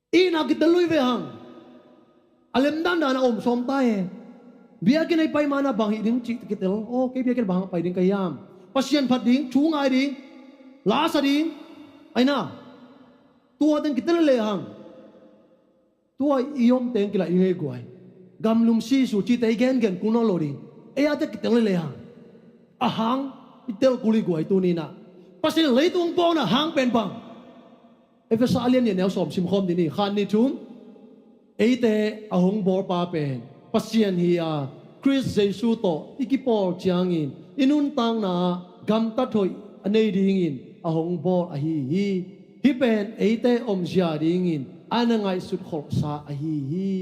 Ina kitel lui ve hang. A lemdan dan a om sawm ta e. Biakinn ei pai mana bang hi ding cih kitel. Aw, kei biakinn bang pai ding ka hiam? Pasian phat ding, thu ngai ding, lasa ding. Aina. Tua teng kitel le hang. Tua i om teng kilah i ngei guai. Gamlum sisu cihte i gengen kul nawn lo ding. Ei a te kitel le hang. A hang i tel kul i guai tuninah. Pasian leitung pawna hang pen bang. Efesa a lian nih a neu sawm simkhawm dini khan ni thum. Eite a hong bawlpa pen Pasian hi a, Khrist Jesu tawh i kipawl ciangin i nuntakna ah gamtat hoih a nei dingin a hong bawl ahi hi. Hih pen eite omzia dingin a na ngaihsut kholhsa ahi hi.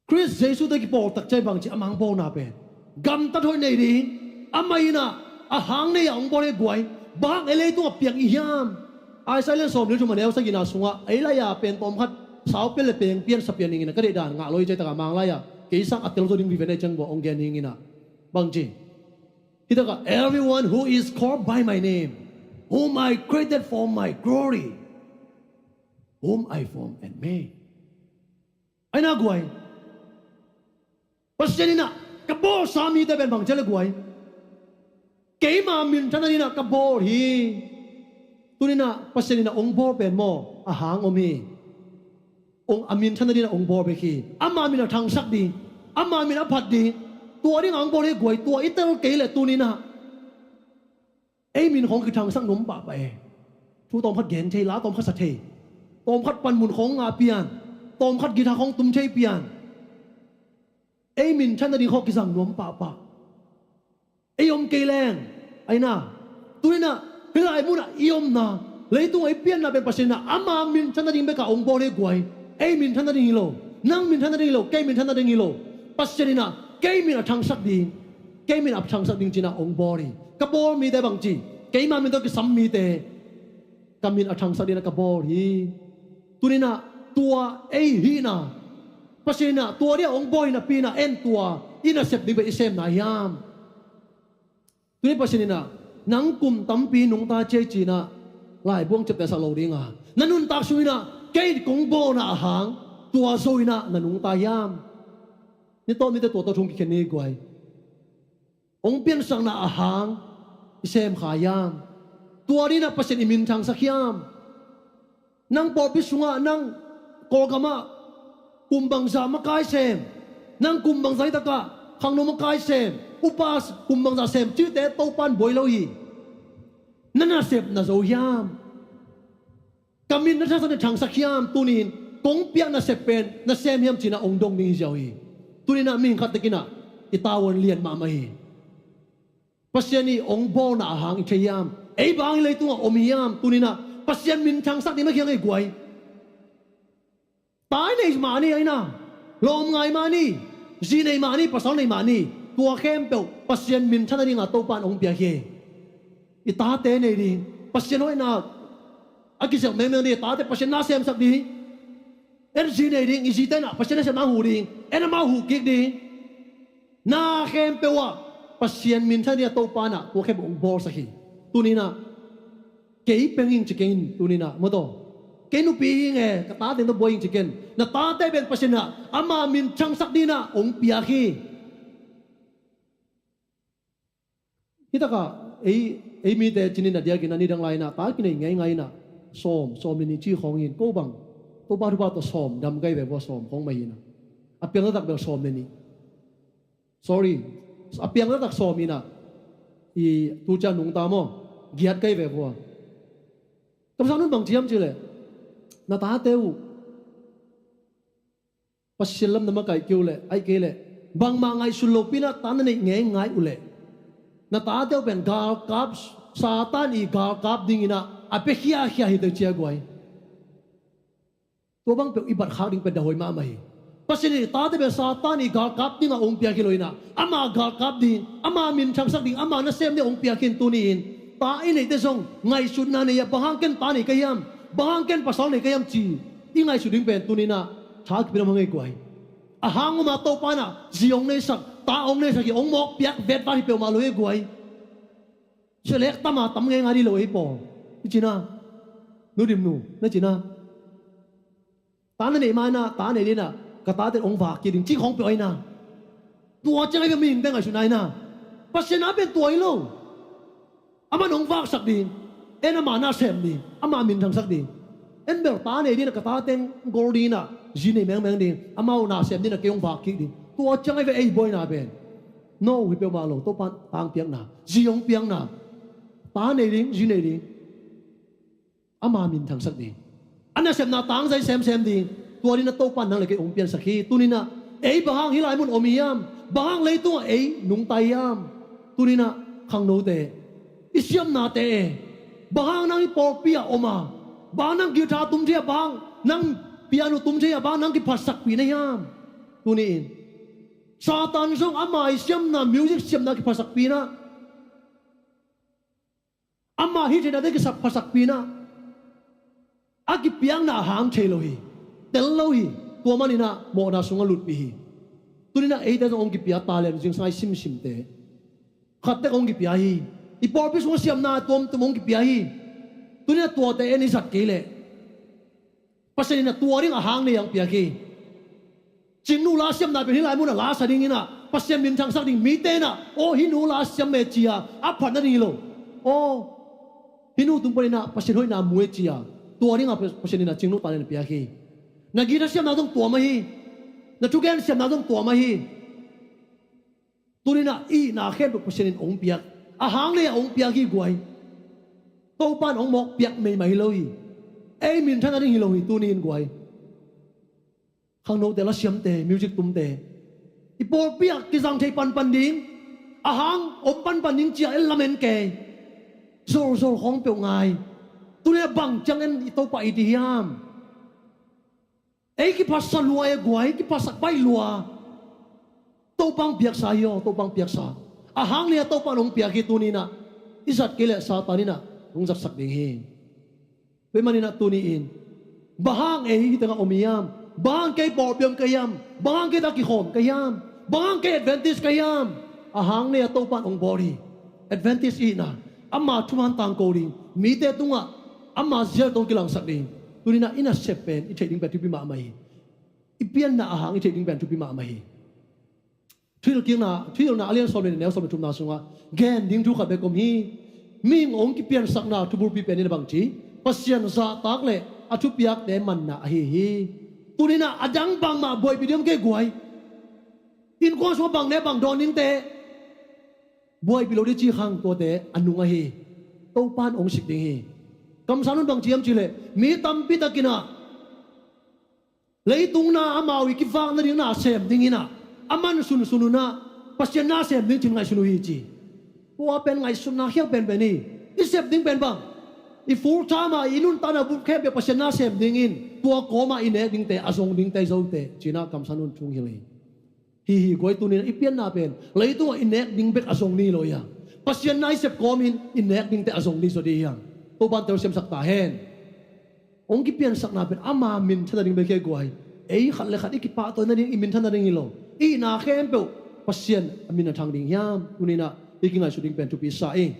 Khrist Jesu te kipawltak ciai bangci a mangbawlna pen gamtat hoih nei ding. Amah inah a hang nei a hong bawl hi guai. Bang ei leitungah piang i hiam? Isaiah lian sawm le thum a neu sagihna sungah ei lai-a pen tawmkhat saupian le pengpian sapian ninginah ka deihdan ngah lo hi ciai takah mang lai-ah kei sang a tel zo ding vive nei ciang bua hong gen ninginah bangci. Hitakah everyone who is called by my name, whom I created for my glory, whom I formed and made. Aina guai. Pasian inah ka bawlsa mite pen bang ciah le guai. Keima minthanna dinah ka bawl hi. Tuninah Pasian inah ong bawl pen maw a hang om hi. Ong a minthanna dinah ong bawl bek hi. Ama min a thangsak ding, ama min a phat ding. Tua dingah ong bawl hi guai, tua i tel kei le tuninah ei min khong kithangsak nuam pahpah e. Thu tawmkhat gen thei, la tawmkhat sa thei, tawmkhat panmun khong ngah pian, tawmkhat githa khong tum thei pian. Ei minthanna ding khong kizang nuam pahpah. Ei om kei leng aina. Tuninah hih lai munah i omna, leitung ei pianna pen Pasian inah ama minthanna ding bekah ong bawl hi guai. Ei minthanna ding hi lo, nang minthanna ding hi lo, kei minthanna ding hi lo. Pasian inah kei min a thangsak ding, kei min a thangsak ding cinah ong bawl hi. Ka bawl mite bangci, keima min tawh kisam mite, ka min a thangsak dinah ka bawl hi. Tuninah tua ei hihna, Pasian inah tua dia ong bawl hi napi inah en tua i nasep ding pen i semna hiam? Tuni Pasian inah nang kum tampi nungta ciai cinah laibuang ciaptehsak lo dinga na nuntak sunginah kei kong bawlna a hang tua zo inah na nungta hiam? Ni tawh nite tua tawh thung kikhen ni guai. Ong piansakna a hang i sem kha hiam? Tua dinah Pasian i minthangsak hiam? Nang pawlpi sungah, nang Kawlgamah kum bangzah makai sem, nang kum bangzah hitakah khangno makai sem, Upa kum bangzah sem cihte Topan buai lo hi. Na nasep na zo hiam? Ka min na thangsak, na thangsak hiam? Tunin kong piak nasep pen na sem hiam cih na ong dong ding hi ziau hi. Tuninah mihing khat tekinah i tavuan lian mahmah hi. Pasian i ong bawlna a hang i thei hiam? Ei bang hang i leitungah om hiam? Tuninah Pasian min thangsak ding na khiang ei guai. Ta i nei mah ni aina, lawm ngai mah ni, zi nei mah ni, pasal nei mah ni, tua khempeuh Pasian minthanna dingah Topan hong piak hi. I tate nei ding, Pasian hoihna a kizelh mengmeng ding, i tate Pasian na semsak ding. En zi nei ding, i zite nah Pasian na semna huh ding, en amau huh kik ding. Na khempeuh ah Pasian minthanna dingah Topan ah tua khempeuh hong bawlsak hi. Tuninah kei peng hing ci keng in tuninah, maw taw. Kei nupi hing e, ka tate tawh buai hing ci ken. Na tate pen Pasian ah ama min thangsak dinah hong piak hi. Hitakah ei, ei mite cinin a diakin a nidang lai inah ta kinei ngeingai inah sawm, sawm le nih ci khawng in ko bang Topa thupha tawh sawm dam kai ve vua, sawm khawng mah hinah. A piang taktak bel sawm le nih. Sorry. A piang taktak sawm inah. I tu ciang nungta maw, giat kai ve vua. Kamsang nun bang ciam cileh, na tate uh Pasian lam na makaih kei uh leh, aih kei leh bangmah ngaihsun lopi inah ta na neih ngeingai uh leh, na tate uh pen galkap, Satan i galkap dinginah a pia khiakhia hi tei cia guai. Tua bang peuh i bat khak ding pen dahoi mahmah hi. Pasian in i tate pen Satan i galkap dingah hong piak hi lo inah, ama galkap ding, ama min thangsak ding, ama nasem ding hong piak hi in tuni in. Ta i neihte zong ngaihsutna nei ah, bang hang ken ta nei ka hiam, bang hang ken pasal nei ka hiam ci i ngaihsut ding pen tuni inah tha kipin om hang ei guai. A hang uma Topa inah zi hong neisak, ta hong neisak hi, hong mawk piak vetvat hi peuhmah lo ei guai. Selek tama tam ngeingai dih lo ei pawl. I cina, nu dim nu na cina. Ta na neih ma inah, ta neih dinah ka tate hong vak kik ding ci khawng peuh aina. Tua ciang ahi bia mihingte ngaihsutna aina. Pasian a pen tua hi lo. Aman hong vaksak ding, en ama na sem ding, ama min thangsak ding. En bel ta neih dinah ka tate hong gol dinah zi nei mengmeng ding, amau na sem dinah kei hong vak kik ding. Tua ciang ahi bia ei buaina pen. No hi peuhmah lo, Topa tang piakna, zi hong piakna. Ta nei ding, zi nei ding. Ama min thangsak ding. A nasepna tangzai semsem ding. Tua dinah Topa nang le kei hong piansak hi. Tuninah ei bang hang hih lai mun om hiam? Bang hang leitungah ei nungta hiam? Tuninah khangnote, i siamnate e, bang hang nang i pawlpi ah om a, bang hang nang guitar tum thei a, bang hang nang piano tum thei a, bang hang nang kiphatsakpi na hiam? Tuni in Satan zong ama i siamna, music siamna kiphatsakpi na. Ama hih theinate kiphatsakpi na, a kipiakna a hang thei lo hi. Tel lo hi. Tua maninah mawhna sungah lutpih hi. Tuninah eite zong hong kipia talent zingsang i simsimte khattek hong kipia hi. I pawlpi sungah siamna tuamtuam hong kipia hi. Tuninah tuate en i zat kei leh Pasian inah tua ding a hang nei ang piak hi. Cingnu la siamna pen hih lai munah la sa dinginah Pasian min thangsak ding, mite inah aw hih nu la siam e cia a phat nading hi lo. Aw hih nu tung paninah Pasian hoihna mu e cia, tua dingah Pasian inah cingnu talent piak hi. Na guitar siamna zong tua mah hi. Na thugen siamna zong tua mah hi. Tuninah i itna khempeuh Pasian in hong piak, a hang le a hong piak hi guai. Topa in hong mawk piak meimah hi lo hi. Ei minthan a ding hi lo hi tuni in guai. Khangnote, lasiamte, music tumte, i pawlpi ah kizang thei panpan ding, a hang om panpan ding cia en lamen kei. Zolzol khawng peuh ngai. Tuninah bang ciang en i Topa i ti hiam? Ei kiphatsa lua e guai, kiphatsak baih lua. Topa hong piaksa hi aw, Topa hong piaksa. A hang le a Topa in hong piak hi tuninah. I zat kei leh Satan inah hong zatsak ding hi. Tua maninah tuni in bang hang ei hih tengah om hiam? Bang hang kei pawlpi om ka hiam? Bang hang kei ta kikhawm ka hiam? Bang hang kei Adventist ka hiam? A hang le a Topa in hong bawl hi. Adventist i hihna, ama thuman tangko ding, mite tungah ama zial tawh kilangsak ding. Tuninah i nasep pen i theih ding pen thupi mahmah hi. I pianna a hang i theih ding pen thupi mahmah hi. Thuhilhkikna, Thuhilhna a lian sawm le nih, neu sawm le thumna sungah gen ding thu khat bek om hi. Mihing hong kipiansakna thubulpi pen in a bangci, Pasian zahtak le a thupiakte manna ahi hi. Tuninah a dang bangmah buaipih ding om kei guai. Innkuan sungah bang ne bang dawn dingte, buaipih lo ding ci khang tuate a nung ahi. Topan hong sik ding hi. Kamsang nun bang ci hiam cih leh mi tampi takin ah leitung na amau i kivak nading na sem dingin ah a man sunsun un ah Pasian na sem ding cin ngaihsun uh hi ci. Tua pen ngaihsutna khial penpen hi. I sep ding pen bang, i full time ah i nuntakna bup khempeuh Pasian na sem dingin tua kawmah i nek dingte a zong dingte i zote ci-in ah kamsang nun thu hong hilh hi. Hi hi guai, tuni-in ah i pianna pen leitungah i nek ding bek a zong ni lo hi hang. Pasian na i sep kawmin i nek dingte a zong ni zaw ding hi hang. Topan tel siamsak ta hen. Hong kipiansakna pen ama minthan nading bek hi guai. Ei khat le khat i kipahtawi nading, i minthan nading hi lo. I hihna khempeuh Pasian a min a thang ding hiam? Tuni-in ah i kingaihsut ding pen thupi sa ing.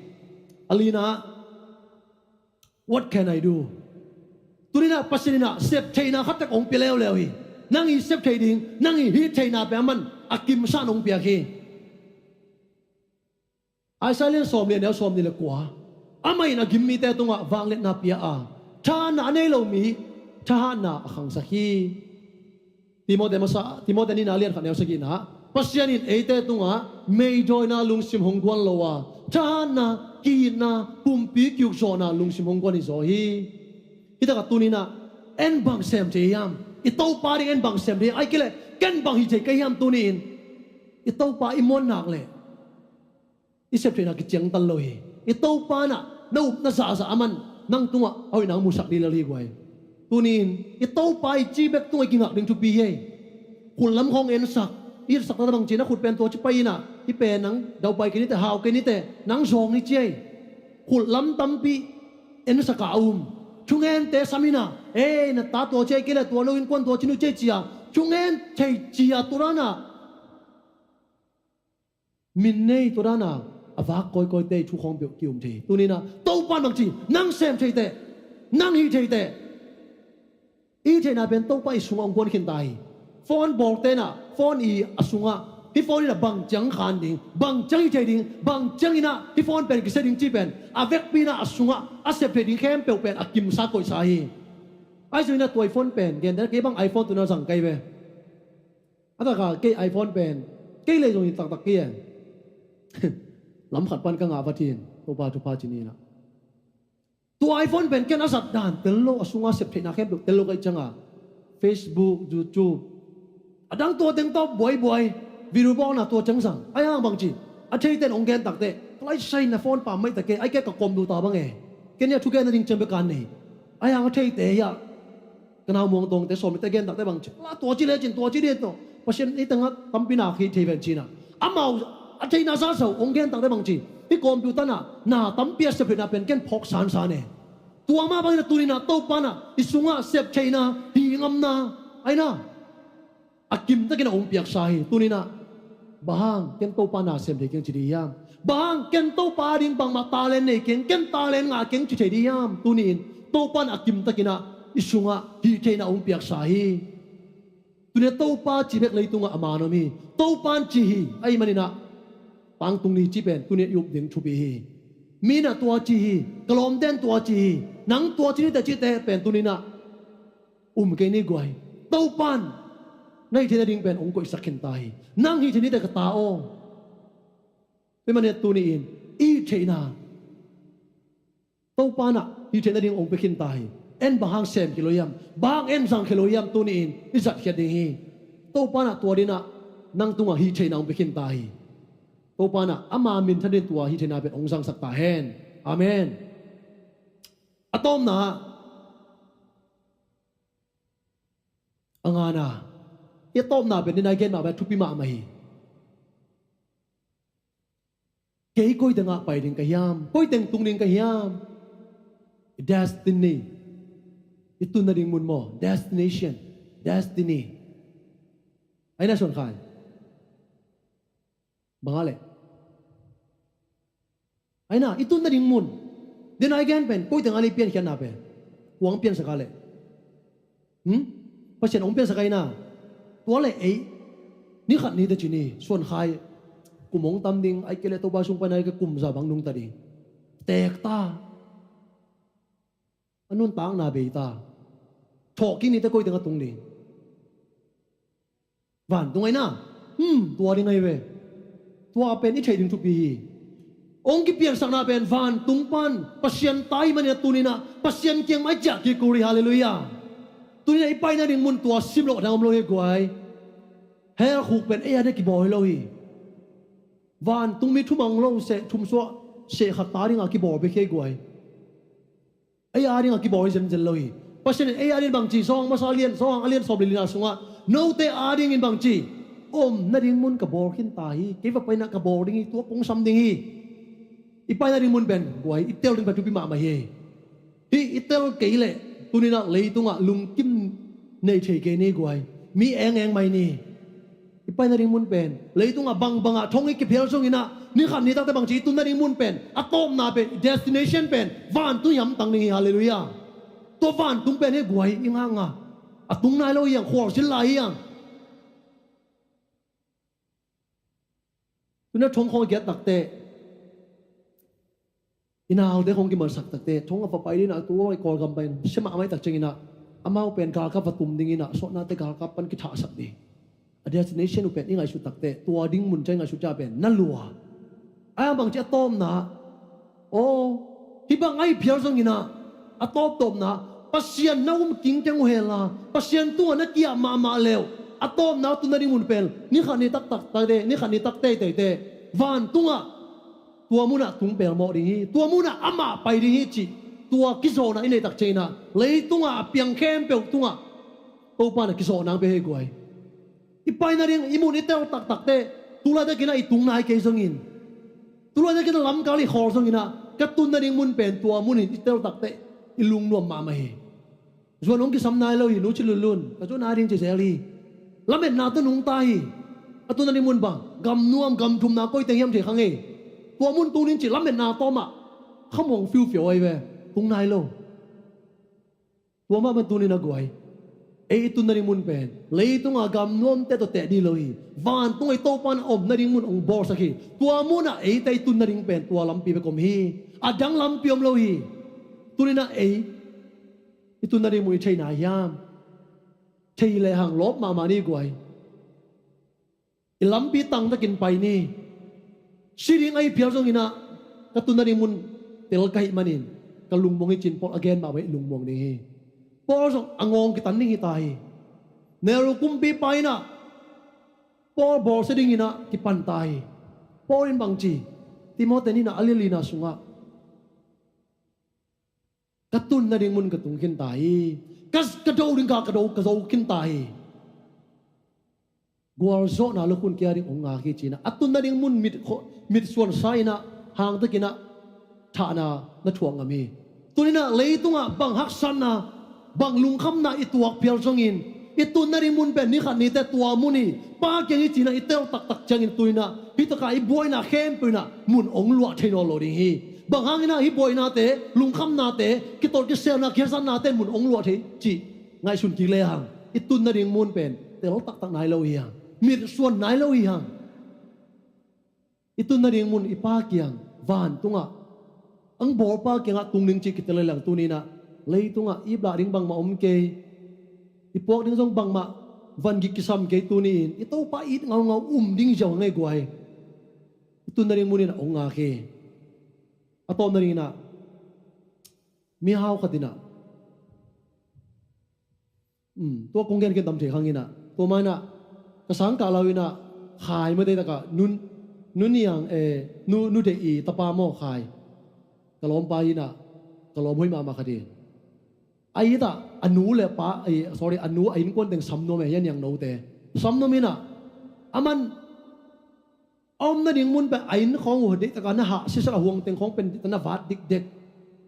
A lina, what can I do? Tuni-in ah Pasian in ah sep theihna khat tak hong pia leuleu hi. Nang i sep thei ding, nang i hih theihna pen a man a kimsa in hong piak hi. Isaiah lian sawm le neu sawm nih le kua. Amah in a gim mite tungah vangliatna pia a, thahatna a nei lo mi thahatna a khangsak hi. Timote masa, Timote nihna lian khat neu sagihna ah Pasian in eite tungah meidawina lungsim hong guan lo a, thahatna, ki-itna, pumpi kiukzawhna lungsim hong guan hi zaw hi. Hi takah tuni-in ah en bang sem thei hiam? I Topa ding en bang sem thei hiam? Ahih kei leh ken bang hi thei ka hiam tuni-in? I Topa i muan nak leh i sep theihna kiciangtan lo hi. I Topa in ah na upna zahzah a man nang tungah a hoihna hong musak ding lel hi guai. Tuni-in i Topa i ci bek tungah i kingak ding thupi hi. Khutlam khawng ensak, i etsakna bang ci-in ah khut pen tua ci pai in ah, hih pen nang daupai kei ni teh, hau kei ni teh, nang zawng ni ci hi. Khutlam tampi ensak a um. Thungente sam in ah, ei na ta tua ci hi kei leh tua no innkuan tua ci nu ci hi ci-a thungen thei ci-a tua dan ah min nei, tua dan a a vak kawikawite i thu khawng peuh ki-um thei hi. Tuni-in ah Topa in bang ci? Nang sem thei teh, nang hih thei teh. I hih theihna pen Topa i sungah hong guan khin ta hi. Phone bawlte in ah phone i a sungah hih phone in ah bang ciang khan ding, bang ciang hih thei ding, bang ciangin ah hih phone pen kisia ding cih pen a vekpi in ah a sungah a sep thei ding khempeuh pen a kimsa koihsa hi. Ahi zongin ah tua i phone pen, gentehna kei bang iPhone tuni-in ah zang ka hi ve. A takah kei iPhone pen kei lei zong hi taktak kei e. Lam khat pan ka ngah vat hi in, Topa thupha ci ni in ah. Tua iPhone pen ken a zat dan tel lo, a sunga sep theihna khempeuh tel lo ka hih ciangin ah Facebook, YouTube, a dang tua teng tawh buaibuai, video bawlna tua ciang zang. Ahi hang bang ci, a theite in hong gen tak teh, ka lai sai na phone pam mai ta kei, ahih kei leh ka kawmdu ta bang e. Ken hih a thugen nading ciang bek ka nei. Ahi hang a theite hih a ka nau Muang Tawngte, Sawm Lit te gen tak teh bang ci, la tua ci lecin tua ci ding tawh Pasian hih tengah tampi na khit thei ven ci-in ah, amau a theihna zahzah uh hong gen tak teh bang ci, hih computer in ah na tampi a sep theihna pen ken phawk sansan e. Tua mah bangin ah tuni-in ah Topa in ah i sungah sep theihna, hih ngamna, ahi na, a kimtakin a hong piaksa hi. Tuni-in ah bang hang ken Topa na sem thei keng ci ding hiam? Bang hang ken Topa ding bangmah talent nei keng, ken talent ngah keng ci thei ding hiam? Tuni-in Topa in a kimtakin ah i sungah hih theihna hong piaksa hi. Tuni-in ah Topa ci bek leitungah a man om hi. Topa in ci hi. Ahih manin ah tangtung ni ci pen tuni-in ah i up ding thupi hi. Mi in ah tua ci hi. Ka lawmte in tua ci hi. Nang tua ci ni teh cihte pen tuni-in ah um kei ni guai. Topa in na hih theih nading pen hong koihsak khin ta hi. Nang hih theih ni teh ka ta aw. Tua ahih manin ah tuni-in i hih theihna Topa in ah hih theih nading hong pia khin ta hi. En bang hang sem khin lo hiam? Bang hang en zang khin lo hiam? Tuni-in i zatkhiat ding hi. Topa in ah tua dingin ah nang tungah hih theihna hong pia khin ta hi. Topa in ah ama minthan dingin tua hih theihna pen hong zangsak ta hen. Amen. A tawpna, a ngana, hih a tawpna pen nidang a i gen mah bang thupi mahmah hi. Kei koi tengah pai ding ka hiam? Koi teng tung ding ka hiam? Destiny. I tun nading mun maw? Destination. Destiny. Ahi na, Suan Khai? Bang a leh? Ahi na, i tun nading mun. Nidang a i gen pen koi teng a leh i piankhiatna pen? Kua hong piansak a leh? Hmm? Pasian hong piansak ahi na. Tua leh ei, ni khat ni teh ci ni, Suan Khai, kum hong tam ding, ahih kei leh Topa sung paina ahih kei leh kum za bang nungta ding. Teek ta. A nuntakna bei ta. Thawhkik ni teh koi teng a tung ding? Vantung ahi na. Hmm, tua ding ahi ve. Tua pen i theih ding thupi hi. Hong kipiansakna pen vantung pan Pasian ta ahih manin ah tuni-in ah Pasian kiang mah i ciah kik uh hi. Halleluiah. Tuni-in ah i paina ding mun tua sim loh dang om lo hi guai. Hell khuk pen ei a ding a kibawl hi lo hi. Vantung mi thum hong lo seh, thum suah seh khat ta ding a kibawl bek hi guai. Ei a ding a kibawl hi zenzen lo hi. Pasian in ei a ding bang ci, Johan masa a lian, Johan a lian sawm le lina sungah note a dingin bang ci, omna ding mun ka bawl khin ta hi. Kei va paina ka bawl ding hi, tua kong sam ding hi. I paina ding mun pen guai, i tel ding pen thupi mahmah hi. Hih i tel kei leh tuni-in ah leitungah lungkim nei thei kei ni guai. Mi engeng mai ni. I paina ding mun pen leitungah bangbangah thong i kiphial zongin ah ni khat ni takte bang ci, i tunna ding mun pen a tawpna pen, destination pen vantung i hamtang ding hi. Halleluiah. Tua vantung pen hi guai, i ngakngak a tung nai lo hi hang, khualzin lai hi hang. Tuni-in ah thong khawng i kiat takteh, i naute khawng kimansak takteh, thong a va pai ding in ah, tua i Kawlgam pai in sia mahmah i tak ciangin ah, amau pen galkap va tum ding in ah, sawtnate galkap pan kithahsak ding. A destination uh pen i ngaihsut takteh, tua ding mun ciang i ngaihsut ciang pen na lua. A bang ci, a tawpna, aw, hih bang a i phial zongin ah, a tawptawpna Pasian na um kingkeng uh hen la, Pasian tungah na ki-ap mahmah le uh, a tawpna a tunna ding mun pen ni khat ni taktak takte, ni khat ni tak teiteite vantungah tua munah tung pelmawh ding hi, tua munah amah pai ding hi cih tua kizawhna i neih tak ciangin ah, leitungah a piang khempeuh tungah Topa in a kizawhna hong pia hi guai. I paina ding i mun i tel taktakteh, tu laitakin ah i tung nai kei zongin, tu laitakin ah lamkal i khawl zongin ah, ka tunna ding mun pen tua munin i tel takteh i lungnuam mahmah hi. Zuan hong kisam nai lo hi, nu ci lunlun, ka zuan a ding ci zel hi. Lametna tawh nungta hi. A tunna ding mun bang, gamnuam gamthumna koi teng hiam thei kha ngei. Tua mun tung ding cih lametna tawmah khamuang fiufiau ahi ve. Tung nai lo. Tua mah bang tuni-in ah guai, ei i tunna ding mun pen leitungah gamnuamte tawh teh ding lo hi. Vantungah i Topa in a omna ding mun hong bawlsak hi. Tua munah eite i tunna ding pen tua lampi bek om hi. A dang lampi om lo hi. Tuni-in ah ei i tunna ding mun i thei nai hiam? Thei lehang lawp mahmah ni guai. I lampi tangtakin pai ni. Si ding a i phial zongin ah, ka tunna ding mun tel ka hih manin ka lungmuang hi ci-in Paul a gen mah bang i lungmuang ding hi. Paul zong a ngawng kitan ding hi ta hi. Nero kumpipa in ah Paul bawlsia dingin ah kipan ta hi. Paul in bang ci, Timothy nihna a lian lina sungah, ka tunna ding mun ka tung khin ta hi. Ka, ka do ding ka, ka do, ka zo khin ta hi. Gualzawhna lukhun kia ding hong ngak hi ci-in ah, a tunna ding mun mit kho-, mitsuansa in ah hangtakin ah thahna na thuak ngam hi. Tuni-in ah leitungah bang haksatna, bang lungkhamna i tuak phial zongin, i tunna ding mun pen ni khat ni teh tua mun hi. Pa kiang hi ci-in ah i tel taktak ciangin tuni-in ah hih takah i buaina khempeuh in ah mun hong luah thei nawn lo ding hi. Bang hangin ah hih buainate, lungkhamnate, kitawlkiselna, kihelsatnate mun hong luah thei cih ngaihsun kik lehang, i tunna ding mun pen tel taktak nai lo hi hang. Mitsuan nai lo hi hang. I tunna ding mun i Pa kiang, vantungah, ang bawlpa kiangah tung ding cih kitel lehang tuni-in ah, leitungah i iplah ding bangmah om kei, i puak ding zong bangmah van gik kisam kei tuni-in, i Topa it ngaungau um ding ziau ngei guai. I tunna ding mun in ah hong ngak hi. A tawpna dingin ah, mihau khat in ah, um, tua kong gen khin tam thei kha ing ah, tua mah in ah, ka sang kah lo in ah, Khai mah deih takah, nun, nu Niang, eh, nu, nu Deih i tapa maw Khai. Ka lawmpa in ah, ka lawm hoih mahmah khat hi. A it ah, a nu le pa, eh, sorry, a nu a innkuan teng sam nuam e, hia Niang note. Sam nuam in ah, aman a omna ding mun pen a inn khawng uh deih takah na hah sisak a, huang teng khawng pen na vat dikdek.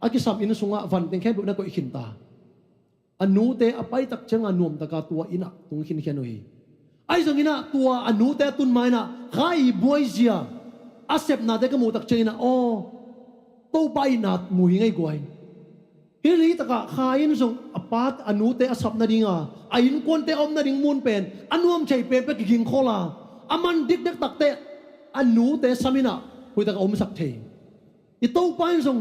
A kisam inn sungah van teng khempeuh na koih khin ta. A nute a pai tak ciangin nuam takin tua inn ah tung khinkhian uh hi. Ahi zongin ah tua a nute a tun ma-in ah Khai i buaizia, a sepnate ka muh tak ciangin ah, aw, Topa itna mu hi ngei guai. Hih leh hi takah Khai in zong a pa, a nute a sap nading a, a innkuante a om nading mun pen a nuam thei penpen kiging khol a, a man dikdek takteh a nute sam in ah hoih takin a omsak thei. I Topa in zong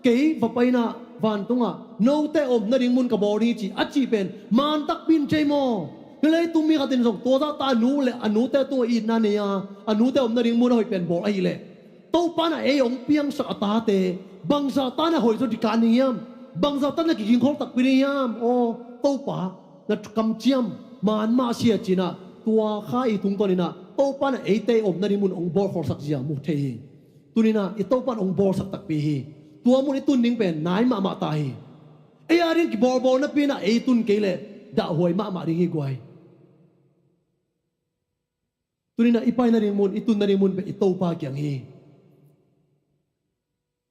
kei va pai in ah vantungah note a om nading mun ka bawl ding hi ci a cih pen man takpi in thei maw? Hih leitung mi khat in zong tua zahta a nu le a nute tungah itna nei a, a nute a om nading mun a hoih pen bawl ahih leh Topa in ah ei hong piangsak a tate bangzah ta in ah hoih zaw dikah ning hiam? Bangzah ta in ah kigingkhol takpi ning hiam? Aw Topa, na kamciam man mah sia ci in ah tua kha i tungtawn in ah Topa in ah eite i omna ding mun hong bawlkholsak zia mu thei hi. Tuni in ah i Topa in hong bawlsak takpi hi. Tua mun i tun ding pen nai mahmah ta hi. Ei a ding kibawlbawl napi in ah ei tun kei leh dahhuai mahmah ding hi guai. Tuni in ah i paina ding mun, i tunna ding mun pen i Topa kiang hi.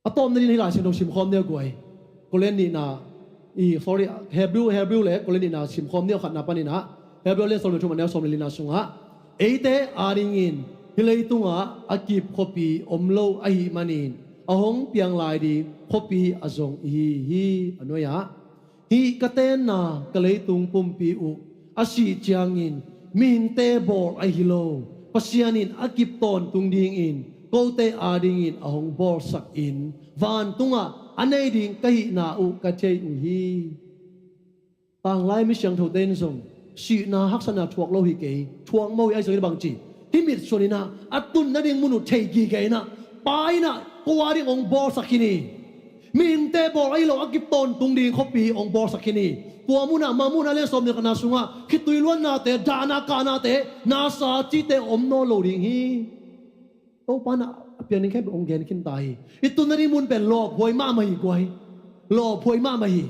A tawpna ding in ah hih Lai Siangtho simkhawm ni a guai. Korin nihna, i, sorry, Hebrew, Hebrew le Korin nihna simkhawm ni a khatna panin ah, Hebrew a lian sawm le thum a neu sawm le lina sungah, eite a dingin hih leitungah a kip khuapi om lo ahih manin a hong piang lai ding khuapi a zong ihi hi. A nuai-ah, hih ka tenna ka leitung pumpi uh a sih ciangin mihingte bawl ahi lo, Pasian in a kip tawntung dingin kote a dingin a hong bawlsak in vantungah a nei ding ka hihna uh ka thei uh hi. Tanglai mi siangthote in zong sihna haksatna thuak lo hi kei, thuak mawh hi. Ahi zongin bangci, hih mitsuan in ah a tunna ding mun uh thei gige in ah Pa in ah ko a ding hong bawlsak khin hi. Mihingte bawl ahi lo a kip tawntung ding khuapi hong bawlsak khin hi. Tua mun ah, mah mun ah, a lian sawm le khatna sungah khitui luannate, dahna kahnate, nasa cihte om nawn lo ding hi. Topa in ah a piang ding khempeuh hong gen khin ta hi. I tunna ding mun pen lawphuai mahmah hi guai. Lawphuai mahmah hi.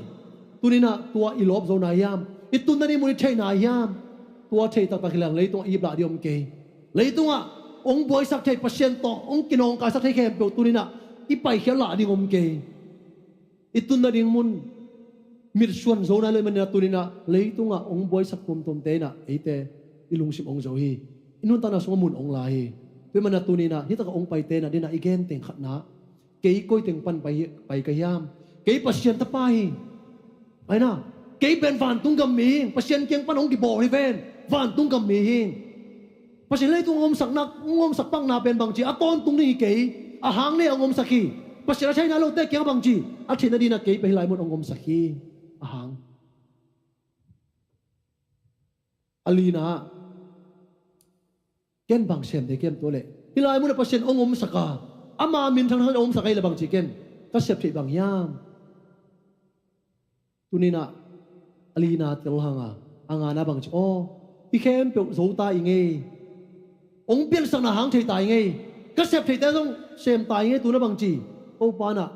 Tuni in ah tua i lawp zo nai hiam? I tunna ding mun i theih nai hiam? Tua theih taktak hi leng leitungah i iplah ding om kei. Leitungah hong buaisak thei, Pasian tawh hong kinawngkaisak thei khempeuh tuni in ah i paikhiat lah ding om kei. I tunna ding mun mitsuan zo nai lo ahih manin ah tuni in ah leitungah hong buaisak tuamtuamte in ah eite i lungsim hong zo hi. I nuntakna sungah mun hong la hi. Tua ahih manin ah tuni in ah hih takah hong paite in ah ding in ah i gen teng khatna, kei koi teng pan pai, pai ka hiam? Kei Pasian tapa hi. Ahi na, kei pen vantung gam mi hi. Pasian kiang pan hong kibawl hi ven, vantung gam mi hi. Pasian leitung hong omsak nak, hong omsak pakna pen bangci, a tawntung ding hi kei, a hang nei hong omsak hi. Pasian a theihna lote kiang bangci, a theihna ding in ah kei pen hih lai mun hong omsak hi. A hang. A lina, ken bang sem thei ka hiam tua leh? Hih lai mun ah Pasian hong omsak a, ama minthang hang hong omsak a hih leh bangci ken ka sep theih bang hiam? Tuni in ah a lina tel hang a, a ngana bangci, aw, hih khempeuh zo ta ing ei. Hong piansakna hang thei ta ing ei. Ka sep theihte zong sem ta ing ei. Tuni in ah bangci, Topa in ah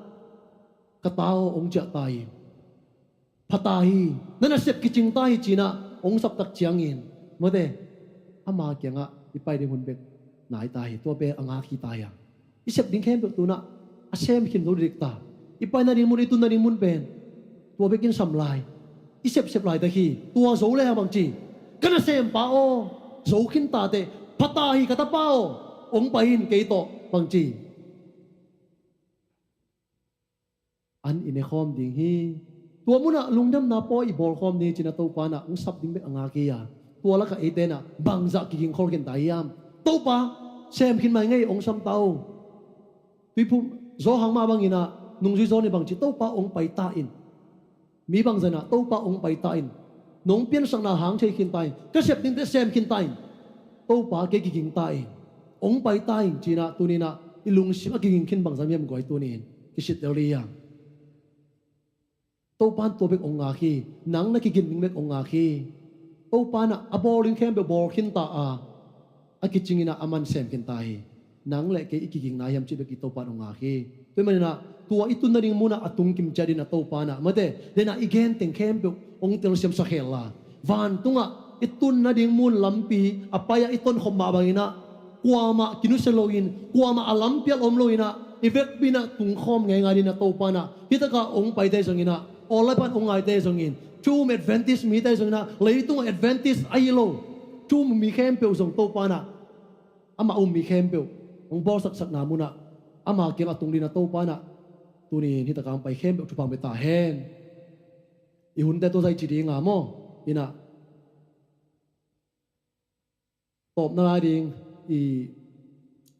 ka ta aw, hong ciah ta hi. Pha ta hi. Na nasep kicing ta hi ci in ah hong sap tak ciangin, mate, ama kiangah i pai ding hun bek nai ta hi. Tua pen a ngak hi ta hi a. I sep ding khempeuh tuni in ah a sem khin zo dik ta. I paina ding mun, i tunna ding mun pen tua bekin sam lai. I sepsep laitak hi. Tua zo le a bangci, ka nasempa aw, zo khin ta teh. Pha ta hi ka tapa aw, hong pai in kei tawh, bangci, an i ne khawm ding hi. Tua mun ah lungdamna pawi i bawl khawm ni ci in ah Topa in ah hong sap ding bek a ngak hi a. Tua lakah eite in ah bangzah kigingkhol khin ta hiam? Topa, sem khin mai ing ei, hong sam ta aw. Tuiphum zaw hang mah bangin ah nungzui zaw ni bangci, Topa hong pai ta in. Mi bangzah in ah Topa hong pai ta in. Nong piansakna hang thei khin ta in. Ka sep dingte sem khin ta in. Topa, kei kiging ta in. Hong pai ta in ci in ah tuni in ah i lungsim a kiging khin bangzah hiam guai, tuni in kisittel dih hiam? Topa in tua bek hong ngak hi. Nang na kigin ding bek hong ngak hi. Topa in ah a bawl ding khempeuh bawl khin ta a, a kicing in ah aman sem khin ta hi. Nang le kei i kigingna hiam cih bek i Topa in hong ngak hi. Tua ahih manin ah tua i tunna ding mun ah a tung kim ciat in ah Topa in ah, mate, dena i gen teng khempeuh hong telsiamsak hen la, vantungah i tunna ding mun lampi a pai-ah i tonkhop mah bangin ah, kuamah kinusia loin, kuamah a lampi ah om loin ah, i vekpi in ah tungkhawm ngeingai dingin ah Topa in ah, hih takah hong paite zongin ah, online pan hong ngaite zongin, thu um Adventist mite zongin ah, leitungah Adventist ahi lo thu um mi khempeuh zong Topa in ah, amah um mi khempeuh hong bawlsaksakna munah, ama kiangah tung dingin ah Topa in ah, tuni in hih takah hong pai khempeuh thupha hong pia ta hen. I hunte tua zah i ci ding a maw? In ah, tawpna lai ding i,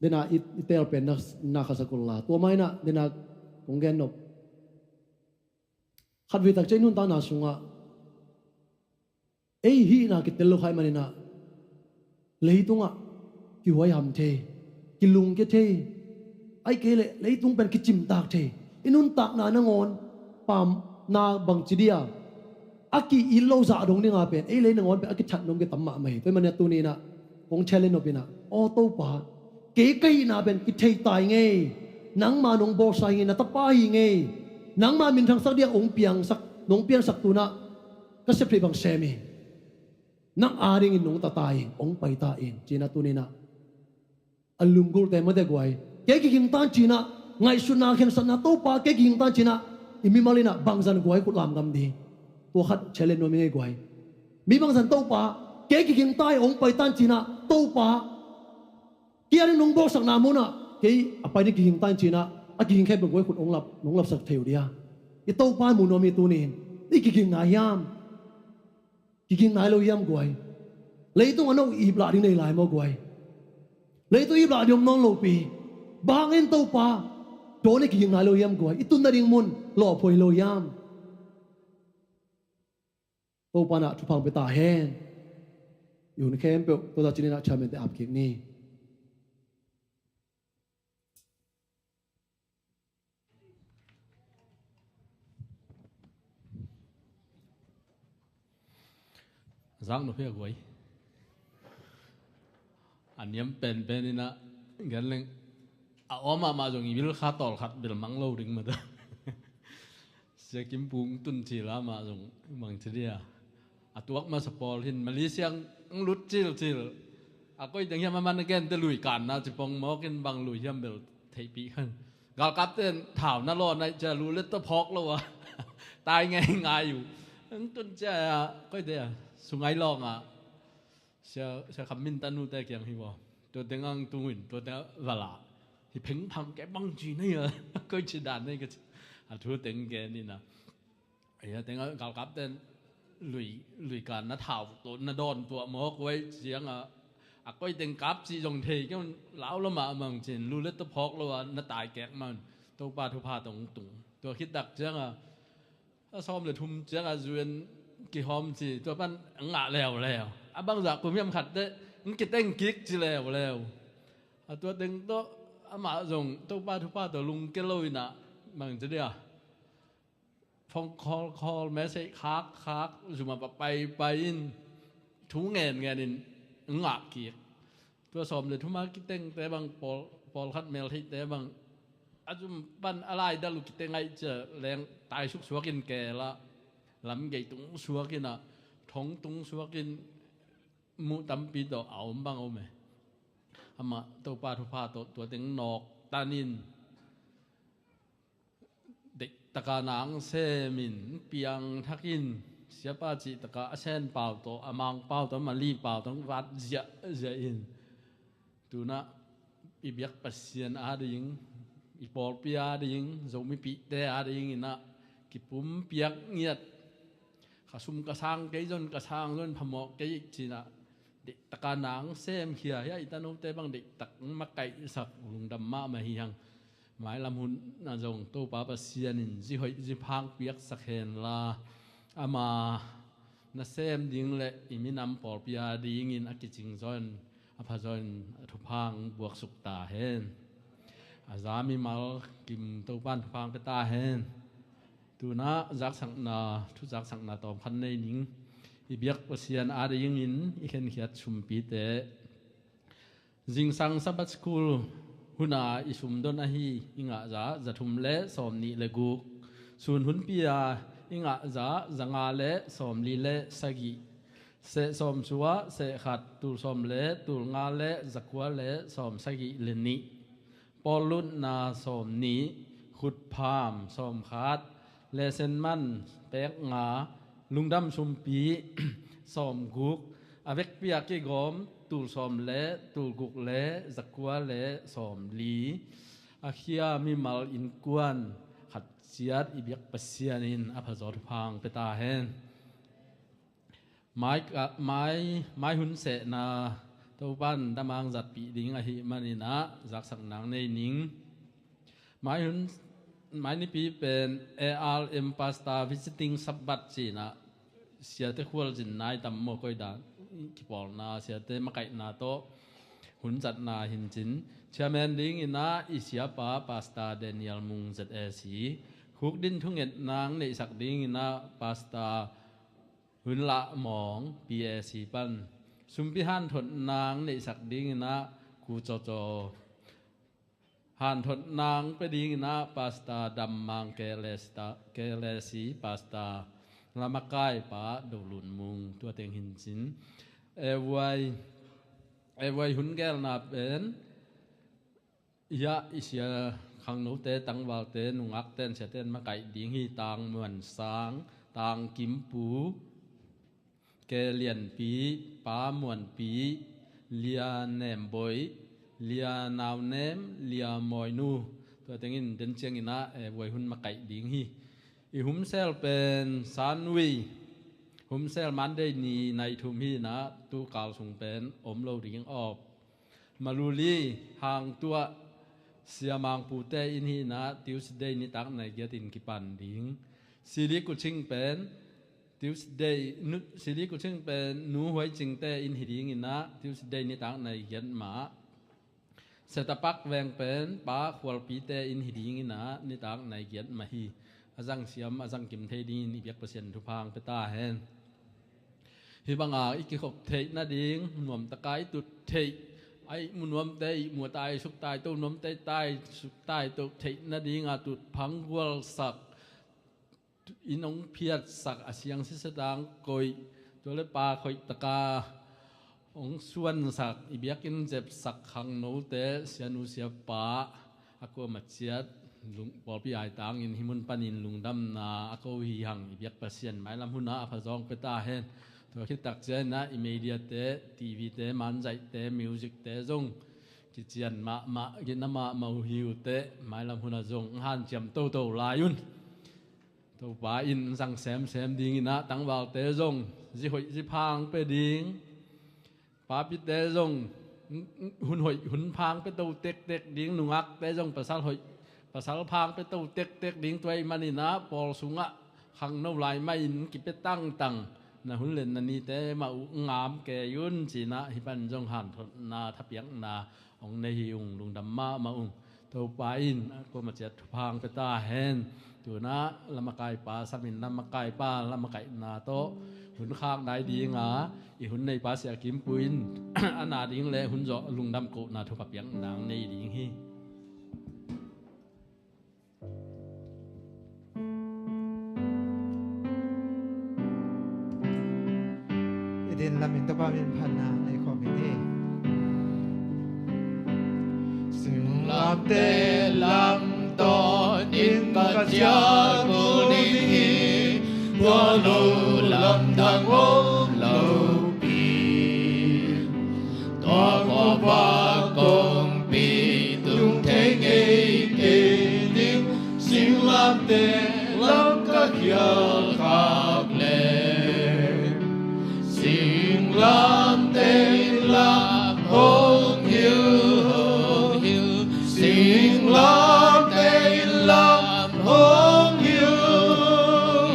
dena i, i teel pen na, na khasak uh la. Tua mah in ah, dena kong gen nop. Khatvei tak ciang i nuntakna sungah, ei hihna kitel lo kha ahih manin ah, leitungah kihuaiham thei, kilungkia thei, Ahih kei leh leitung pen kicimtak thei. I nuntakna nangawn pamna bangci dia a ki-it lo zah dong dinga pen ei lei nangawn pen a kithat nuam kitam mahmah hi. Tua hi manin ah tuni inah kong challenge nop inah, aw Topa, kei ka hihna pen kithei ta hi ngei. Nangma nong bawlsa hi ngei, na tapa hi ngei. Nangma minthangsak dia hong piangsak, nong piangsak tu inah ka sep theih bang sem hi. Nang adingin nong tata in, hong paita in, ci inah tuni inah a lunggulhte mawte guai. Kei kiging tan ci inah ngaihsutna khensatna, Topa kei kiging tan ci inah i mimal inah bangzah guai khut lam ngam ding? Tua khat challenge nuam hi ngei guai. Mi bangzah Topa kei kiging ta hi, hong pai tan ci inah, Topa kei ading nong bawlsakna munah kei a pai ding kiging tan ci inah a kiging khempeuh guai khut hong lap, nong lapsak thei uh dia? I Topa mu nuam hi tuni in. I kiging nai hiam? Kiging nai lo hiam guai? Leitung a no ip lah ding nei lai maw guai? Leitung ip lah ding om nawn lopi. Bang hangin Topa, dawn i kiging nai lo hiam guai? I tun nading mun lawphuai lo hiam? Topa inah thupha hong pia ta hen. I hun khempeuh tua ta ci inah chairman-te ap kik ni. Zak nop hi a guai. A niam penpen inah gen leng a om mahmah zong i bil kha tawlkhat bel mang lo ding mah ta. Sia Kim Pung tun cil ah mah zong bangci dia a tuak masa pawl hin Malaysia ang lut cilcil. A koi teng hiam a man a gente lui kanna ci pongmawk in bang lui hiam bel theihpih khan. Galkapte in thau na lawn ahih ciang lu le ta phawk lo a tai ngeingai uh. Ang tun ciang a koite a Sungai Lawng ah Sia, Sia Kham Min tanute kiang hi vaw. Tua teng ang tung in, tua teng a va lah. Hi phengphang kei bang ci na hi a, koi ci dan na hi ka ci. A thu teng gen inah. Ahi a teng a galkapte in lui, lui kanna thau tuah na dawn tuah mawk uh ahih ciang a, a koi teng kap cih zong thei kei un, lau lo mahmah ci in, lu le ta phawk lo a na tai kek mah un. Topa thupha tawh tung. Tua khit tak ciang a a sawm le thum ciang a U N kihawm ci, tua pan a ngah leuleu. A bangzah kum hiam khat teh, ng kiteng kik ci leuleu. A tua teng tawh amah zong Topa thupha tawh lungkia lo inah, bangci dia phone call call, message khak khak, zum ah va pai pai in, thu ngen ngen in ngah kik. Tua sawm le thum a kitengte bang, pawl, pawlkhat meltheihte bang, a zum pan a laidal uh kiteng ahih ciang leng tai suksuak in keel ah, lamgei tung suak inah, thong tung suak in, muh tampi tawh a om bang a om e. Amah Topa thupha tawh tua teng nawk tan in, deih taka nang sem in, piangthak in, siapa cih taka a Sen pau tawh, a Mang pau tawh, a Mali pau tawh vat ziahziah in, tu inah i biak Pasian ading, i pawlpi ading, Zomipihte ading inah kipumpiak ngiat. Ka sum ka sang kei zong, ka sang zong phamawh kei ci inah, deih taka nang semkhia hi a, i tanote bang deih tak makaihsak, lungdam mahmah hi hang. Mailam hun ah zong Topa Pasian in zi hoih zi phak piaksak hen la, ama nasem ding le i minam pawlpi adingin a kicing zaw in, a pha zaw in a thupha hong buaksuk ta hen. A za mimal kim Topa in thupha hong pia ta hen. Tu inah zaksakna, thu zaksakna tawmkhat nei ning. I biak Pasian adingin i khenkhiat sumpite. Zingsang Sabbath School hun a i sumdon ahi i ngah za, za thum le sawm nih le guk. Sun hunpi a i ngah za, za nga le sawm li le sagih. Seh sawm suah, seh khat, tul sawm le tul nga le za kua le sawm sagih le nih. Pawl lutna sawm nih, khutpham sawm khat, lesen man pek nga, lungdam sumpi sawm guk, a vekpi a kigawm tul sawm le tul guk le za kua le sawm li, a khia mimal innkuan khat ciat i biak Pasian in a pha zaw thupha hong pia ta hen. Mai ka, mai, mai hun sehna Topa in damang zatpih ding ahih manin ah zaksak nang nei ning. Mai hun, mai nipi pen A R M Pastor Visiting Sabbath ci-in ah siate khualzin nai tam maw, koi dan kipawlna, siate makaihna tawh hun zatna hi in cin, Chairman dingin ah i siapa Pastor Daniel Mung Z A C, khukdin thungetna neihsak dingin ah Pastor Hun Lah Mawng P A C pan, sumpi hanthotna neihsak dingin ah Ku Caw Caw, hanthotna pia dingin ah Pastor Dam Mang K L C, Pastor Lamakai Pa Do Lun Mung, tua teng hi in cin. Evuai, evuai hun gelna pen ia i sia khangnote, tangvalte, nungakte in siate in makaih ding hi. Tang Muan Sang, Tang Kim Pu, Ke Lian Pi, Pa Muan Pi, Lia Nem Boi, Lia Nau Nem, Lia Mawi Nu, tua tengin den ciangin ah evuai hun makaih ding hi. I humsel pen Sunday, humsel Monday ni nai thum hi in ah tu kal sung pen om lo ding aw. Maluli hang tuah Sia Mang Pute in hi in ah Tuesday nitak nai giatin kipan ding. Sili Kuching pen Tuesday, nu, Sili Kuching pen Nu Huai Cingte in hi dingin ah Tuesday nitak nai giat mah. Setapak Veng pen Pa Khualpite in hi dingin ah nitak nai giat mah hi. A zang siam, a zang kim thei dingin i biak Pasian thupha hong pia ta hen. Hih banga i kikhop theih nading, nuamtaka i tut theih, a ihmu nuamte ihmu a taisuk taito nuamte taisuk taito theih nadinga tutphah hong gualsak, in hong phiatsak, a siang sisa tang koih, tua le pa khoihtaka hong suansak, i biakinn zepsak khangnote, sianu siapa, a kuamah ciat, lung, pawlpi aitangin hih mun panin lungdamna a ko hi hang, i biak Pasian mailam hunah a phazawng pia ta hen. Tua khit tak ciangin ah i mediate, T V-te, manzaihte, music-te zong kician mahmah, gina mahmah uh hi uh teh, mailam hunah zong hanciam toto lai un. Topa in zang semsem dingin ah tangvalte zong zi hoih zi pha hong pia ding, papite zong hun hoih hun pha hong pia to tektek ding, nungakte zong pasal hoih pasal pha hong pia to tektek ding, tua ahih manin ah pawl sungah khangno lai mahin kipia tangtang, na hun le na nite mah uh ngam kei un ci-in ah hih pan zong hanthotna thapiakna hong nei hi ung, lungdam mahmah ung. Topa in a kuamah ciat thupha hong pia ta hen. Tu-in ah lamakaipa samin lamakaipa lamakaihna tawh hun khak nai dinga, i hun neipa Sia Kim Pu in a na ding le hun zawh lungdam kohna thupha piakna hong nei ding hi. I din lamin Topa min phatna nei khawm in hi. Singlamteh lam tawnin ka ciah kul ding hi, tua lo lamdang om lo pi. Tua khua kongpi tung thei ngei kei ding, singlamteh lam ka khial khak leh. Singlamteh lam hong hilh, singlamteh lam hong hilh.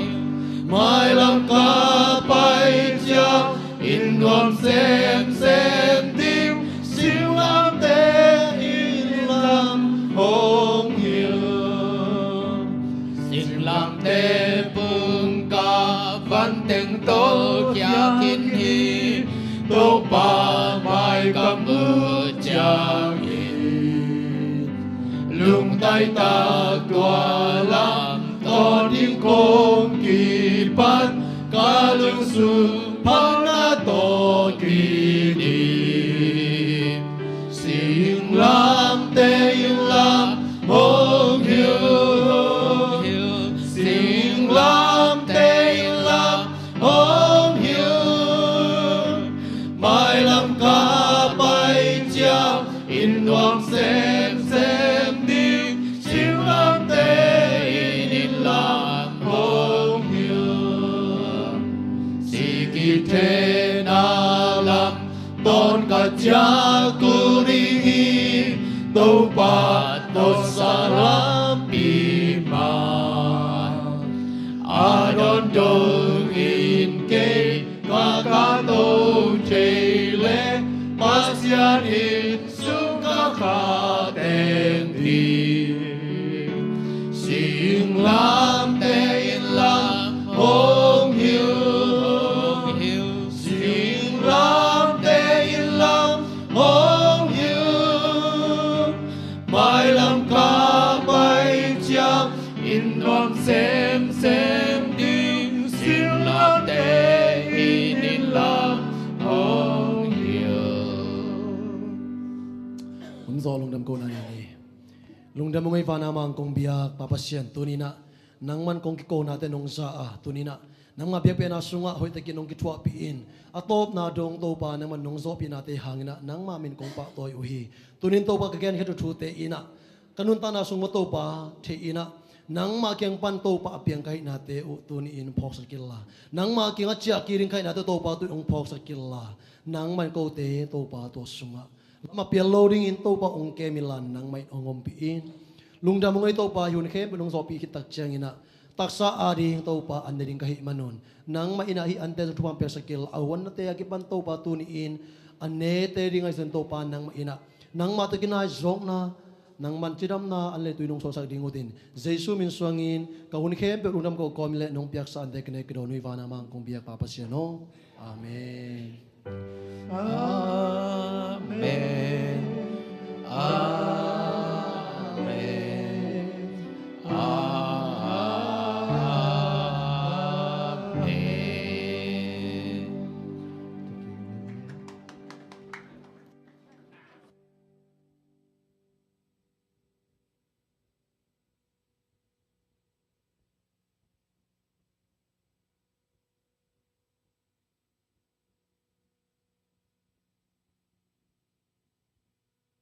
Mailam ka pai ciang inn nuam semsem ding, singlamteh inn lam hong hilh. Singlamteh pung ka van teng tawh khia khin hi, Topa mai ka muh ciangin, lungtai tak tua lam tawnin kong kipan, ka lungsung phatna tawh kidip. Singlamteh inn lam hong hilh, singlamteh inn lam hong hilh. Mailam ka pai ciang inn nuam semsem ding, singlamteh inn lam hong hilh. Sih kithehna lam tawn ka ciah kul ding hi, Topa tawh salam pi mah. A dawn dongin kei ka kahto thei leh, Pasian inn sung ka kha Lungdam kohna ni. Lungdam ung ei, vana mangkong biak Pa Pasian, tuni-in ah nangman kong kikonate nong za a, tuni-in ah nangma biakpiakna sungah hoihtakin nong kithuahpih in, a tawpna dong Topa nangman nong zawhpihnate hangin ah nangma min kong pahtawi uh hi. Tuni-in Topa ka genkhiat uh thute in ah ka nuntakna sung maw Topa thei in ah nangma kiang pan Topa a piang ka hihnate uh tuni-in phawksak killa, nangma kiangah ciah kik ding ka hihnate Topa tuni hong phawksak killa, nangman kote Topa tua sungah lam a pial lo dingin Topa hong kem inla nangmah in hong ompih in. Lungdam ung ei Topa, hih hun khempeuh nong zawhpih khit tak ciangin ah taksa ading Topa an ne ding ka hih manun nangmah in ah hih ante zong thupha piaksak killa, a huan nate a kipan Topa tuni-in a nete ding ahi zongin Topa nangmah in ah nangmah tawh kinai zawkna, nangman cidamna an le tui nong suaksak ding utin Jesu min suangin ka hun khempeuh lungdam ko kawmin le nong piaksa ante ka ne ka dawn uh hi, vana mangkong biak Pa Pasian aw. Amen. Amen.